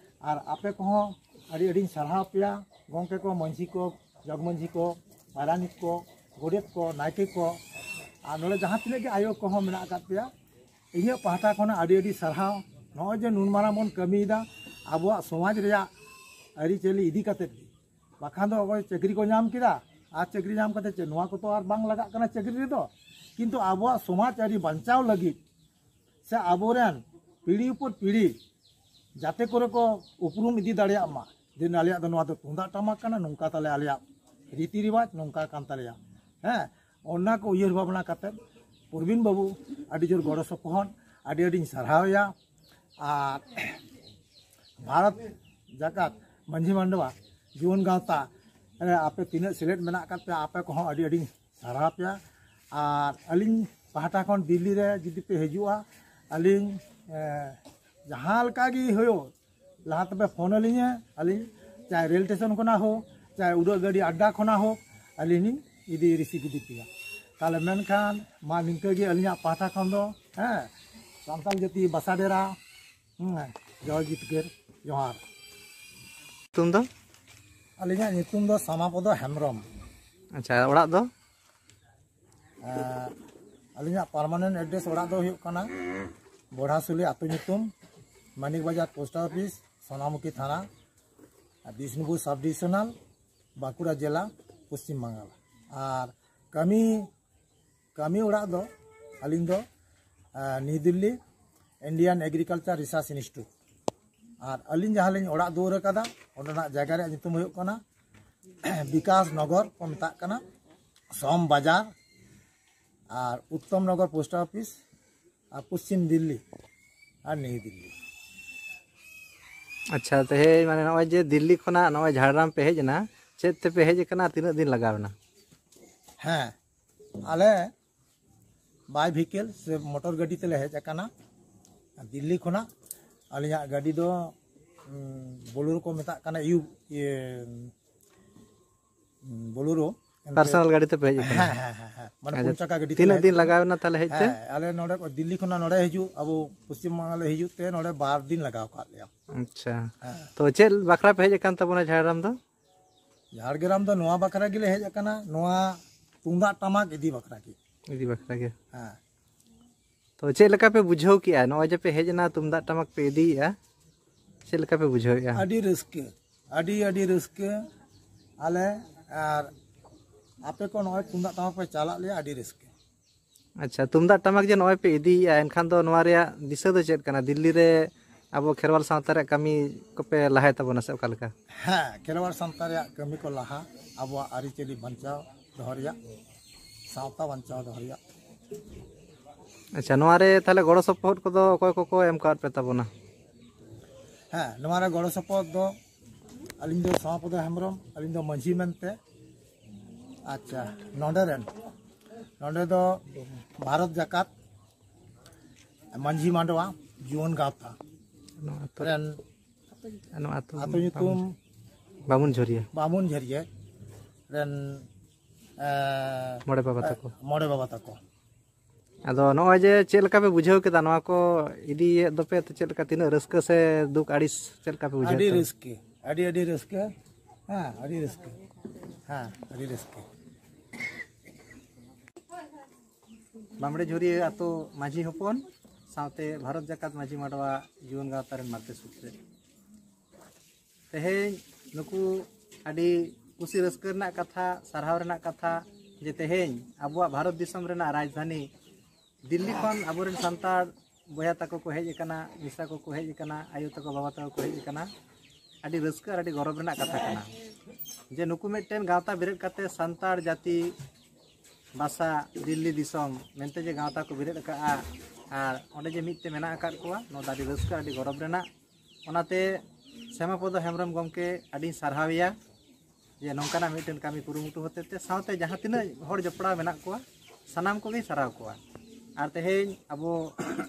ᱟᱨ ᱟᱯᱮ ᱠᱚᱦᱚᱸ ᱟᱹᱰᱤ ᱟᱹᱰᱤᱧ ᱥᱟᱨᱦᱟᱣ ᱯᱮᱭᱟ, ᱜᱚᱢᱠᱮ ᱠᱚ, ᱢᱟᱹᱡᱷᱤ ᱠᱚ, ᱡᱚᱜᱽ ᱢᱟᱹᱡᱷᱤ ᱠᱚ, ᱯᱟᱨᱟᱱᱤᱠ ᱠᱚ, ᱜᱚᱰᱮᱛ ᱠᱚ, ᱱᱟᱭᱠᱮ ᱠᱚ, ᱟᱨ ᱱᱚᱰᱮ ᱡᱟᱦᱟᱸ ᱛᱤᱱᱟᱹᱜ ᱜᱮ ᱟᱭᱳ ᱠᱚᱦᱚᱸ ᱢᱮᱱᱟᱜ ᱟᱠᱟᱫ ᱯᱮᱭᱟ, ᱤᱧᱟᱹᱜ ᱯᱟᱦᱴᱟ ᱠᱷᱚᱱᱟᱜ ᱟᱹᱰᱤ ᱟᱹᱰᱤ ᱥᱟᱨᱦᱟᱣ᱾ ᱱᱚᱜᱼᱚᱭ ᱡᱮ ᱱᱩᱱ ᱢᱟᱨᱟᱝ ᱵᱚᱱ ᱠᱟᱹᱢᱤᱭᱮᱫᱟ ᱟᱵᱚᱣᱟᱜ ᱥᱚᱢᱟᱡᱽ ᱨᱮᱭᱟᱜ ᱟᱹᱨᱤᱪᱟᱹᱞᱤ ᱤᱫᱤ ᱠᱟᱛᱮᱫ ᱜᱮ, ᱵᱟᱠᱷᱟᱱ ᱫᱚ ᱚᱠᱚᱭ ᱪᱟᱹᱠᱨᱤ ᱠᱚ ᱧᱟᱢ ᱠᱮᱫᱟ, ᱟᱨ ᱪᱟᱹᱠᱨᱤ ᱧᱟᱢ ᱠᱟᱛᱮ ᱪᱮᱫ, ᱱᱚᱣᱟ ᱠᱚᱛᱚ ᱟᱨ ᱵᱟᱝ ᱞᱟᱜᱟᱜ ᱠᱟᱱᱟ ᱪᱟᱹᱠᱨᱤ ᱨᱮᱫᱚ᱾ ᱠᱤᱱᱛᱩ ᱟᱵᱚᱣᱟᱜ ᱥᱚᱢᱟᱡᱽ ᱟᱹᱨᱤ ᱵᱟᱧᱪᱟᱣ ᱞᱟᱹᱜᱤᱫ ᱥᱮ ᱟᱵᱚᱨᱮᱱ ᱯᱤᱲᱦᱤ ᱩᱯᱚᱨ ᱯᱤᱲᱦᱤ ᱡᱟᱛᱮ ᱠᱚᱨᱮ ᱠᱚ ᱩᱯᱨᱩᱢ ᱤᱫᱤ ᱫᱟᱲᱮᱭᱟᱜ ᱢᱟ, ᱡᱮ ᱟᱞᱮᱭᱟᱜ ᱫᱚ ᱱᱚᱣᱟ ᱫᱚ ᱛᱩᱢᱫᱟᱜ ᱴᱟᱢᱟᱠ ᱠᱟᱱᱟ, ᱱᱚᱝᱠᱟ ᱛᱟᱞᱮ ᱟᱞᱮᱭᱟᱜ ᱨᱤᱛᱤ ᱨᱮᱣᱟᱡᱽ ᱱᱚᱝᱠᱟ ᱠᱟᱱ ᱛᱟᱞᱮᱭᱟ᱾ ᱦᱮᱸ, ᱚᱱᱟ ᱠᱚ ᱩᱭᱦᱟᱹᱨ ᱵᱷᱟᱵᱽᱱᱟ ᱠᱟᱛᱮᱫ ᱯᱨᱚᱵᱤᱱ ᱵᱟᱹᱵᱩ ᱟᱹᱰᱤ ᱡᱳᱨ ᱜᱚᱲᱚ ᱥᱚᱯᱚᱦᱚᱫ, ᱟᱹᱰᱤ ᱟᱹᱰᱤᱧ ᱥᱟᱨᱦᱟᱣᱮᱭᱟ᱾ ᱟᱨ ᱵᱷᱟᱨᱚᱛ ᱡᱟᱠᱟᱛ ᱢᱟᱹᱡᱷᱤ ᱢᱟᱰᱣᱟ ᱡᱩᱣᱟᱹᱱ ᱜᱟᱶᱛᱟ ᱨᱮ ᱟᱯᱮ ᱛᱤᱱᱟᱹᱜ ᱥᱮᱞᱮᱫ ᱢᱮᱱᱟᱜ ᱟᱠᱟᱫ ᱯᱮᱭᱟ, ᱟᱯᱮ ᱠᱚᱦᱚᱸ ᱟᱹᱰᱤ ᱟᱹᱰᱤᱧ ᱥᱟᱨᱦᱟᱣ ᱯᱮᱭᱟ᱾ ᱟᱨ ᱟᱹᱞᱤᱧ ᱯᱟᱦᱴᱟ ᱠᱷᱚᱱ ᱫᱤᱞᱞᱤ ᱨᱮ ᱡᱩᱫᱤ ᱯᱮ ᱦᱤᱡᱩᱜᱼᱟ, ᱟᱹᱞᱤᱧ ᱮ, ᱡᱟᱦᱟᱸ ᱞᱮᱠᱟ ᱜᱮ ᱦᱩᱭᱩᱜ, ᱞᱟᱦᱟ ᱛᱮᱯᱮ ᱯᱷᱳᱱ ᱟᱹᱞᱤᱧᱟ, ᱟᱹᱞᱤᱧ ᱪᱟᱦᱮ ᱨᱮᱞ ᱥᱴᱮᱥᱚᱱ ᱠᱷᱚᱱᱟᱜ ᱦᱳᱠ, ᱪᱟᱦᱮ ᱩᱰᱟᱹᱜ ᱜᱟᱹᱰᱤ ᱟᱰᱰᱟ ᱠᱷᱚᱱᱟᱜ ᱦᱳᱠ, ᱟᱹᱞᱤᱧ ᱞᱤᱧ ᱤᱫᱤ ᱨᱤᱥᱤᱵᱷ ᱤᱫᱤ ᱯᱮᱭᱟ᱾ ᱛᱟᱦᱚᱞᱮ ᱢᱮᱱᱠᱷᱟᱱ ᱢᱟ ᱱᱤᱝᱠᱟᱹ ᱜᱮ ᱟᱹᱞᱤᱧᱟᱜ ᱯᱟᱦᱴᱟ ᱠᱷᱚᱱ ᱫᱚ, ᱦᱮᱸ, ᱥᱟᱱᱛᱟᱲ ᱡᱟᱹᱛᱤ ᱵᱟᱥᱟ ᱰᱮᱨᱟ, ᱦᱮᱸ, ᱡᱚᱭ ᱡᱤᱛᱠᱟᱹᱨ, ᱡᱚᱦᱟᱨ᱾ ᱧᱩᱛᱩᱢ ᱫᱚ? ᱟᱹᱞᱤᱧᱟᱜ ᱧᱩᱛᱩᱢ ᱫᱚ ᱥᱟᱢᱟᱯᱚᱫᱚ ᱦᱮᱢᱵᱨᱚᱢ᱾ ᱟᱪᱪᱷᱟ, ᱚᱲᱟᱜ ᱫᱚ? ᱟᱹᱞᱤᱧᱟᱜ ᱯᱟᱨᱢᱟᱱᱮᱱᱴ ᱮᱰᱨᱮᱥ ᱚᱲᱟᱜ ᱫᱚ ᱦᱩᱭᱩᱜ ᱠᱟᱱᱟ ᱵᱚᱲᱦᱟᱥᱩᱞᱤ ᱟᱹᱛᱩ ᱧᱩᱛᱩᱢ, ᱢᱟᱱᱤᱠ ᱵᱟᱡᱟᱨ ᱯᱳᱥᱴ ᱚᱯᱷᱤᱥ, ᱥᱳᱱᱟᱢᱩᱠᱷᱤ ᱛᱷᱟᱱᱟ, ᱵᱤᱥᱱᱩᱯᱩᱨ ᱥᱟᱵ ᱰᱤᱵᱤᱥᱚᱱᱟᱞ, ᱵᱟᱸᱠᱩᱲᱟ ᱡᱮᱞᱟ, ᱯᱚᱥᱪᱤᱢ ᱵᱟᱝᱜᱟᱞ᱾ ᱟᱨ ᱠᱟᱹᱢᱤ ᱠᱟᱹᱢᱤ ᱚᱲᱟᱜ ᱫᱚ ᱟᱹᱞᱤᱧ ᱫᱚ new Delhi Indian agricultural research institute. ᱟᱨ ᱟᱹᱞᱤᱧ ᱡᱟᱦᱟᱸ ᱞᱤᱧ ᱚᱲᱟᱜ ᱫᱩᱣᱟᱹᱨ ᱟᱠᱟᱫᱟ, ᱚᱸᱰᱮᱱᱟᱜ ᱡᱟᱭᱜᱟ ᱨᱮᱭᱟᱜ ᱧᱩᱛᱩᱢ ᱦᱩᱭᱩᱜ ᱠᱟᱱᱟ ᱵᱤᱠᱟᱥ ᱱᱚᱜᱚᱨ ᱠᱚ ᱢᱮᱛᱟᱜ ᱠᱟᱱᱟ, ᱥᱚᱢ ᱵᱟᱡᱟᱨ, ᱟᱨ ᱩᱛᱛᱚᱢ ᱱᱚᱜᱚᱨ ᱯᱳᱥᱴ ᱚᱯᱷᱤᱥ, ᱟᱨ ᱯᱚᱥᱪᱤᱢ ᱫᱤᱞᱞᱤ ᱟᱨ ᱱᱤᱭᱩ ᱫᱤᱞᱞᱤ᱾ ᱟᱪᱪᱷᱟ, ᱛᱮᱦᱮᱧ ᱢᱟᱱᱮ ᱱᱚᱜᱼᱚᱭ ᱡᱮ ᱫᱤᱞᱞᱤ ᱠᱷᱚᱱᱟᱜ ᱱᱚᱜᱼᱚᱭ ᱡᱷᱟᱲᱜᱨᱟᱢ ᱯᱮ ᱦᱮᱡ ᱮᱱᱟ, ᱪᱮᱫ ᱛᱮᱯᱮ ᱦᱮᱡ ᱟᱠᱟᱱᱟ? ᱛᱤᱱᱟᱹᱜ ᱫᱤᱱ ᱞᱟᱜᱟᱣ ᱮᱱᱟ? ᱦᱮᱸ, ᱟᱞᱮ ᱵᱟᱭ ᱵᱷᱤᱠᱮᱞ ᱥᱮ ᱢᱚᱴᱚᱨ ᱜᱟᱹᱰᱤ ᱛᱮᱞᱮ ᱦᱮᱡ ᱟᱠᱟᱱᱟ ᱫᱤᱞᱞᱤ ᱠᱷᱚᱱᱟᱜ᱾ ᱟᱹᱞᱤᱧᱟᱜ ᱜᱟᱹᱰᱤ ᱫᱚ ᱵᱳᱞᱳᱨᱳ ᱠᱚ ᱢᱮᱛᱟᱜ ᱠᱟᱱᱟ, ᱤᱭᱩ ᱤᱭᱟᱹ ᱵᱳᱞᱳᱨᱳ, ᱮᱱᱛᱮ- ᱯᱟᱨᱥᱚᱱᱟᱞ ᱜᱟᱹᱰᱤ ᱛᱮᱯᱮ ᱦᱮᱡ ᱟᱠᱟᱱᱟ? ᱦᱮᱸ, ᱦᱮᱸ, ᱦᱮᱸ, ᱦᱮᱸ᱾ ᱢᱟᱱᱮ ᱟᱪᱪᱷᱟ, ᱯᱩᱱ ᱪᱟᱠᱟ ᱜᱟᱹᱰᱤ ᱛᱮᱞᱮ ᱛᱤᱱᱟᱹᱜ ᱦᱮᱡ ᱫᱤᱱ ᱟᱠᱟᱱᱟ᱾ ᱞᱟᱜᱟᱣ ᱮᱱᱟ ᱛᱟᱦᱞᱮ ᱦᱮᱡ ᱛᱮ? ᱦᱮᱸ, ᱟᱞᱮ ᱱᱚᱰᱮ ᱠᱚ ᱫᱤᱞᱞᱤ ᱠᱷᱚᱱᱟᱜ ᱱᱚᱰᱮ ᱦᱤᱡᱩᱜ, ᱟᱵᱚ ᱯᱚᱥᱪᱤᱢ ᱵᱟᱝᱞᱟ ᱞᱮ ᱦᱤᱡᱩᱜ ᱛᱮ ᱱᱚᱰᱮ ᱵᱟᱨ ᱫᱤᱱ ᱞᱟᱜᱟᱣ ᱟᱠᱟᱫ ᱞᱮᱭᱟ᱾ ᱟᱪᱪᱷᱟ᱾ ᱦᱮᱸ᱾ ᱛᱚ ᱪᱮᱫ ᱵᱟᱠᱷᱨᱟ ᱯᱮ ᱦᱮᱡ ᱟᱠᱟᱱ ᱛᱟᱵᱚᱱᱟ ᱡᱷᱟᱲᱜᱨᱟᱢ ᱫᱚ? ᱡᱷᱟᱲᱜᱨᱟᱢ ᱫᱚ ᱱᱚᱣᱟ ᱵᱟᱠᱷᱨᱟ ᱜᱮᱞᱮ ᱦᱮᱡ ᱟᱠᱟᱱᱟ, ᱱᱚᱣᱟ ᱛᱩᱢᱫᱟᱜ ᱴᱟᱢᱟᱠ ᱤᱫᱤ ᱵᱟᱠᱷᱨᱟ ᱜᱮ᱾ ᱤᱫᱤ ᱵᱟᱠᱷᱨᱟ ᱜᱮ᱾ ᱦᱮᱸ᱾ ᱛᱚ ᱪᱮᱫ ᱞᱮᱠᱟ ᱯᱮ ᱵᱩᱡᱷᱟᱹᱣ ᱠᱮᱜᱼᱟ, ᱱᱚᱜᱼᱚᱭ ᱡᱮ ᱯᱮ ᱦᱮᱡ ᱮᱱᱟ, ᱛᱩᱢᱫᱟᱜ ᱴᱟᱢᱟᱠ ᱯᱮ ᱤᱫᱤᱭᱮᱜᱼᱟ, ᱪᱮᱫ ᱞᱮᱠᱟ ᱯᱮ ᱵᱩᱡᱷᱟᱹᱣᱮᱜᱼᱟ? ᱟᱹᱰᱤ ᱨᱟᱹᱥᱠᱟᱹ, ᱟᱹᱰᱤ, ᱟᱹᱰᱤ ᱨᱟᱹᱥᱠᱟᱹ᱾ ᱟᱞᱮ ᱟᱨ ᱟᱯᱮ ᱠᱚ ᱱᱚᱜᱼᱚᱭ ᱛᱩᱢᱫᱟᱜ ᱴᱟᱢᱟᱠ ᱯᱮ ᱪᱟᱞᱟᱜ ᱞᱮᱭᱟ, ᱟᱹᱰᱤ ᱨᱟᱹᱥᱠᱟᱹ᱾ ᱟᱪᱪᱷᱟ, ᱛᱩᱢᱫᱟᱜ ᱴᱟᱢᱟᱠ ᱡᱮ ᱱᱚᱜᱼᱚᱭ ᱯᱮ ᱤᱫᱤᱭᱮᱜᱼᱟ, ᱮᱱᱠᱷᱟᱱ ᱫᱚ ᱱᱚᱣᱟ ᱨᱮᱭᱟᱜ ᱫᱤᱥᱟᱹ ᱫᱚ ᱪᱮᱫ ᱠᱟᱱᱟ? ᱫᱤᱞᱞᱤ ᱨᱮ ᱟᱵᱚ ᱠᱷᱮᱨᱣᱟᱞ ᱥᱟᱶᱛᱟ ᱨᱮᱭᱟᱜ ᱠᱟᱹᱢᱤ ᱠᱚᱯᱮ ᱞᱟᱦᱟᱭ ᱛᱟᱵᱚᱱᱟ ᱥᱮ ᱚᱠᱟ ᱞᱮᱠᱟ? ᱦᱮᱸ, ᱠᱷᱮᱨᱣᱟᱲ ᱥᱟᱶᱛᱟ ᱨᱮᱭᱟᱜ ᱠᱟᱹᱢᱤ ᱠᱚ ᱞᱟᱦᱟ, ᱟᱵᱚᱣᱟᱜ ᱟᱹᱨᱤᱪᱟᱹᱞᱤ ᱵᱟᱧᱪᱟᱣ ᱫᱚᱦᱚ ᱨᱮᱭᱟᱜ, ᱥᱟᱶᱛᱟ ᱵᱟᱧᱪᱟᱣ ᱫᱚᱦᱚ ᱨᱮᱭᱟᱜ᱾ ᱟᱪᱪᱷᱟ, ᱱᱚᱣᱟ ᱨᱮ ᱛᱟᱦᱞᱮ ᱜᱚᱲᱚ ᱥᱚᱯᱚᱦᱚᱫ ᱠᱚᱫᱚ ᱚᱠᱚᱭ ᱠᱚᱠᱚ ᱮᱢ ᱠᱟᱣᱟᱫ ᱯᱮ ᱛᱟᱵᱚᱱᱟ? ᱦᱮᱸ, ᱱᱚᱣᱟ ᱨᱮ ᱜᱚᱲᱚ ᱥᱚᱯᱚᱦᱚᱫ ᱫᱚ ᱟᱹᱞᱤᱧ ᱫᱚ ᱥᱟᱢᱟᱯᱚᱫᱚ ᱦᱮᱢᱵᱨᱚᱢ, ᱟᱹᱞᱤᱧ ᱫᱚ ᱢᱟᱹᱡᱷᱤ ᱢᱮᱱᱛᱮ᱾ ᱟᱪᱪᱷᱟ, ᱱᱚᱰᱮ ᱨᱮᱱ, ᱱᱚᱰᱮ ᱫᱚ ᱵᱷᱟᱨᱚᱛ ᱡᱟᱠᱟᱛ ᱢᱟᱹᱡᱷᱤ ᱢᱟᱰᱣᱟ ᱡᱩᱣᱟᱹᱱ ᱜᱟᱶᱛᱟ ᱱᱚᱣᱟ ᱟᱹᱛᱩ, ᱨᱮᱱ ᱱᱚᱣᱟ ᱟᱹᱛᱩ ᱟᱹᱛᱩ ᱧᱩᱛᱩᱢ ᱵᱟᱢᱩᱱ ᱡᱷᱚᱨᱤᱭᱟᱹ᱾ ᱵᱟᱢᱩᱱ ᱡᱷᱟᱹᱨᱤᱭᱟᱹ ᱨᱮᱱ, ᱮ, ᱢᱚᱬᱮ ᱵᱟᱵᱟ ᱮ, ᱛᱟᱠᱚ᱾ ᱢᱚᱬᱮ ᱵᱟᱵᱟ ᱛᱟᱠᱚ᱾ ᱟᱫᱚ ᱱᱚᱜᱼᱚᱭ ᱡᱮ ᱪᱮᱫ ᱞᱮᱠᱟ ᱯᱮ ᱵᱩᱡᱷᱟᱹᱣ ᱠᱮᱫᱟ ᱱᱚᱣᱟ ᱠᱚ ᱤᱫᱤᱭᱮᱫ ᱫᱚᱯᱮ, ᱛᱚ ᱪᱮᱫ ᱞᱮᱠᱟ, ᱛᱤᱱᱟᱹᱜ ᱨᱟᱹᱥᱠᱟᱹ ᱥᱮ ᱫᱩᱠ ᱟᱹᱲᱤᱥ, ᱪᱮᱫ ᱞᱮᱠᱟ ᱯᱮ ᱵᱩᱡᱷᱟᱹᱣ ᱟᱹᱰᱤ ᱠᱮᱫᱟ? ᱨᱟᱹᱥᱠᱟᱹ, ᱟᱹᱰᱤ, ᱟᱹᱰᱤ ᱨᱟᱹᱥᱠᱟᱹ᱾ ᱦᱮᱸ, ᱟᱹᱰᱤ ᱨᱟᱹᱥᱠᱟᱹ᱾ ᱦᱮᱸ, ᱟᱹᱰᱤ ᱨᱟᱹᱥᱠᱟᱹ᱾ ᱵᱟᱢᱲᱮ ᱡᱷᱩᱨᱤᱭᱟᱹ ᱟᱛᱳ ᱢᱟᱹᱡᱷᱤ ᱦᱚᱯᱚᱱ ᱥᱟᱶᱛᱮ ᱵᱷᱟᱨᱚᱛ ᱡᱟᱠᱟᱛ ᱢᱟᱹᱡᱷᱤ ᱢᱟᱰᱣᱟ ᱡᱩᱣᱟᱹᱱ ᱜᱟᱶᱛᱟ ᱨᱮᱱ ᱢᱟᱨᱛᱮ ᱥᱩᱛᱨᱮ᱾ ᱛᱮᱦᱮᱧ ᱱᱩᱠᱩ ᱟᱹᱰᱤ ᱠᱩᱥᱤ ᱨᱟᱹᱥᱠᱟᱹ ᱨᱮᱱᱟᱜ ᱠᱟᱛᱷᱟ, ᱥᱟᱨᱦᱟᱣ ᱨᱮᱱᱟᱜ ᱠᱟᱛᱷᱟ ᱡᱮ ᱛᱮᱦᱮᱧ ᱟᱵᱚᱣᱟᱜ ᱵᱷᱟᱨᱚᱛ ᱫᱤᱥᱚᱢ ᱨᱮᱱᱟᱜ ᱨᱟᱡᱽᱫᱷᱟᱱᱤ ᱫᱤᱞᱞᱤ ᱠᱷᱚᱱ ᱟᱵᱚᱨᱮᱱ ᱥᱟᱱᱛᱟᱲ ᱵᱚᱭᱦᱟ ᱛᱟᱠᱚ ᱠᱚ ᱦᱮᱡ ᱟᱠᱟᱱᱟ, ᱢᱤᱥᱨᱟ ᱠᱚᱠᱚ ᱦᱮᱡ ᱟᱠᱟᱱᱟ, ᱟᱭᱳ ᱛᱟᱠᱚ, ᱵᱟᱵᱟ ᱛᱟᱠᱚ ᱠᱚ ᱦᱮᱡ ᱟᱠᱟᱱᱟ᱾ ᱟᱹᱰᱤ ᱨᱟᱹᱥᱠᱟᱹ ᱟᱨ ᱟᱹᱰᱤ ᱜᱚᱨᱚᱵᱽ ᱨᱮᱱᱟᱜ ᱠᱟᱛᱷᱟ ᱠᱟᱱᱟ ᱡᱮ ᱱᱩᱠᱩ ᱢᱤᱫᱴᱮᱱ ᱜᱟᱶᱛᱟ ᱵᱮᱨᱮᱫ ᱠᱟᱛᱮ ᱥᱟᱱᱛᱟᱲ ᱡᱟᱹᱛᱤ ᱵᱷᱟᱥᱟ ᱫᱤᱞᱞᱤ ᱫᱤᱥᱚᱢ ᱢᱮᱱᱛᱮ ᱡᱮ ᱜᱟᱶᱛᱟ ᱠᱚ ᱵᱮᱨᱮᱫ ᱟᱠᱟᱫᱼᱟ ᱟᱨ ᱚᱸᱰᱮ ᱡᱮ ᱢᱤᱫ ᱛᱮ ᱢᱮᱱᱟᱜ ᱟᱠᱟᱫ ᱠᱚᱣᱟ, ᱱᱚᱣᱟ ᱫᱚ ᱟᱹᱰᱤ ᱨᱟᱹᱥᱠᱟᱹ, ᱟᱹᱰᱤ ᱜᱚᱨᱚᱵᱽ ᱨᱮᱱᱟᱜ᱾ ᱚᱱᱟᱛᱮ ᱥᱮᱢᱟᱯᱚᱫᱚ ᱦᱮᱢᱵᱨᱚᱢ ᱜᱚᱢᱠᱮ ᱟᱹᱰᱤᱧ ᱥᱟᱨᱦᱟᱣᱮᱭᱟ ᱡᱮ ᱱᱚᱝᱠᱟᱱᱟᱜ ᱢᱤᱫᱴᱮᱱ ᱠᱟᱹᱢᱤ ᱠᱩᱨᱩᱢᱩᱴᱩ ᱦᱚᱛᱮᱡ ᱛᱮ, ᱥᱟᱶᱛᱮ ᱡᱟᱦᱟᱸ ᱛᱤᱱᱟᱹᱜ ᱦᱚᱲ ᱡᱚᱯᱲᱟᱣ ᱢᱮᱱᱟᱜ ᱠᱚᱣᱟ, ᱥᱟᱱᱟᱢ ᱠᱚᱜᱮᱧ ᱥᱟᱨᱦᱟᱣ ᱠᱚᱣᱟ᱾ ᱟᱨ ᱛᱮᱦᱮᱧ ᱟᱵᱚ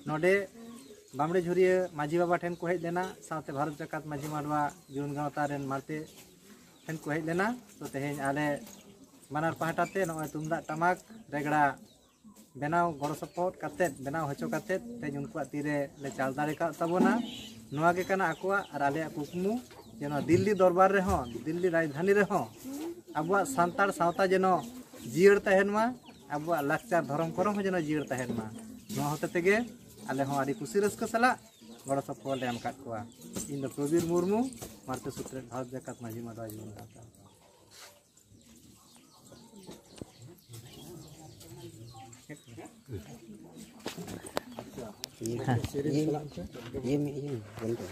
ᱱᱚᱰᱮ ᱵᱟᱢᱲᱮ ᱡᱷᱩᱨᱤᱭᱟᱹ ᱢᱟᱹᱡᱷᱤ ᱵᱟᱵᱟ ᱴᱷᱮᱱ ᱠᱚ ᱦᱮᱡ ᱞᱮᱱᱟ, ᱥᱟᱶᱛᱮ ᱵᱷᱟᱨᱚᱛ ᱡᱟᱠᱟᱛ ᱢᱟᱹᱡᱷᱤ ᱢᱟᱰᱣᱟ ᱡᱩᱣᱟᱹᱱ ᱜᱟᱶᱛᱟ ᱨᱮᱱ ᱢᱟᱨᱛᱮ ᱴᱷᱮᱱ ᱠᱚ ᱦᱮᱡ ᱞᱮᱱᱟ᱾ ᱛᱚ ᱛᱮᱦᱮᱧ ᱟᱞᱮ ᱵᱟᱱᱟᱨ ᱯᱟᱦᱴᱟ ᱛᱮ ᱱᱚᱜᱼᱚᱭ ᱛᱩᱢᱫᱟᱜ ᱴᱟᱢᱟᱠ ᱨᱮᱜᱽᱲᱟ ᱵᱮᱱᱟᱣ ᱜᱚᱲᱚ ᱥᱚᱯᱚᱦᱚᱫ ᱠᱟᱛᱮᱫ, ᱵᱮᱱᱟᱣ ᱦᱚᱪᱚ ᱠᱟᱛᱮᱫ ᱛᱮᱦᱮᱧ ᱩᱱᱠᱩᱣᱟᱜ ᱛᱤᱨᱮ ᱞᱮ ᱪᱟᱞ ᱫᱟᱲᱮ ᱠᱟᱣᱫ ᱛᱟᱵᱚᱱᱟ᱾ ᱱᱚᱣᱟ ᱜᱮ ᱠᱟᱱᱟ ᱟᱠᱚᱣᱟᱜ ᱟᱨ ᱟᱞᱮᱭᱟᱜ ᱠᱩᱠᱢᱩ, ᱡᱮ ᱱᱚᱣᱟ ᱫᱤᱞᱞᱤ ᱫᱚᱨᱵᱟᱨ ᱨᱮᱦᱚᱸ, ᱫᱤᱞᱞᱤ ᱨᱟᱡᱽᱫᱷᱟᱱᱤ ᱨᱮᱦᱚᱸ ᱟᱵᱚᱣᱟᱜ ᱥᱟᱱᱛᱟᱲ ᱥᱟᱶᱛᱟ ᱡᱮᱱᱚ ᱡᱤᱭᱟᱹᱲ ᱛᱟᱦᱮᱱ ᱢᱟ, ᱟᱵᱚᱣᱟᱜ ᱞᱟᱠᱪᱟᱨ ᱫᱷᱚᱨᱚᱢ ᱠᱚᱨᱚᱢ ᱦᱚᱸ ᱡᱮᱱᱚ ᱡᱤᱭᱟᱹᱲ ᱛᱟᱦᱮᱱ ᱢᱟ᱾ ᱱᱚᱣᱟ ᱦᱚᱛᱮ ᱛᱮᱜᱮ ᱟᱞᱮ ᱦᱚᱸ ᱟᱹᱰᱤ ᱠᱩᱥᱤ ᱨᱟᱹᱥᱠᱟᱹ ᱥᱟᱞᱟᱜ ᱜᱚᱲᱚ ᱥᱚᱯᱚᱦᱚᱫ ᱞᱮ ᱮᱢ ᱟᱠᱟᱫ ᱠᱚᱣᱟ᱾ ᱤᱧ ᱫᱚ ᱯᱨᱚᱵᱤᱨ ᱢᱩᱨᱢᱩ, ᱢᱟᱲᱛᱮ ᱥᱩᱛᱨᱮᱛ ᱵᱷᱟᱨᱚᱛ ᱡᱟᱠᱟᱛ ᱢᱟᱹᱡᱷᱤ ᱢᱟᱰᱣᱟ ᱡᱩᱢᱤ ᱜᱟᱶᱛᱟ᱾ ᱤᱭᱟᱹ, ᱤᱭᱟᱹ, ᱤᱭᱟᱹ, ᱵᱚᱱᱫᱚ᱾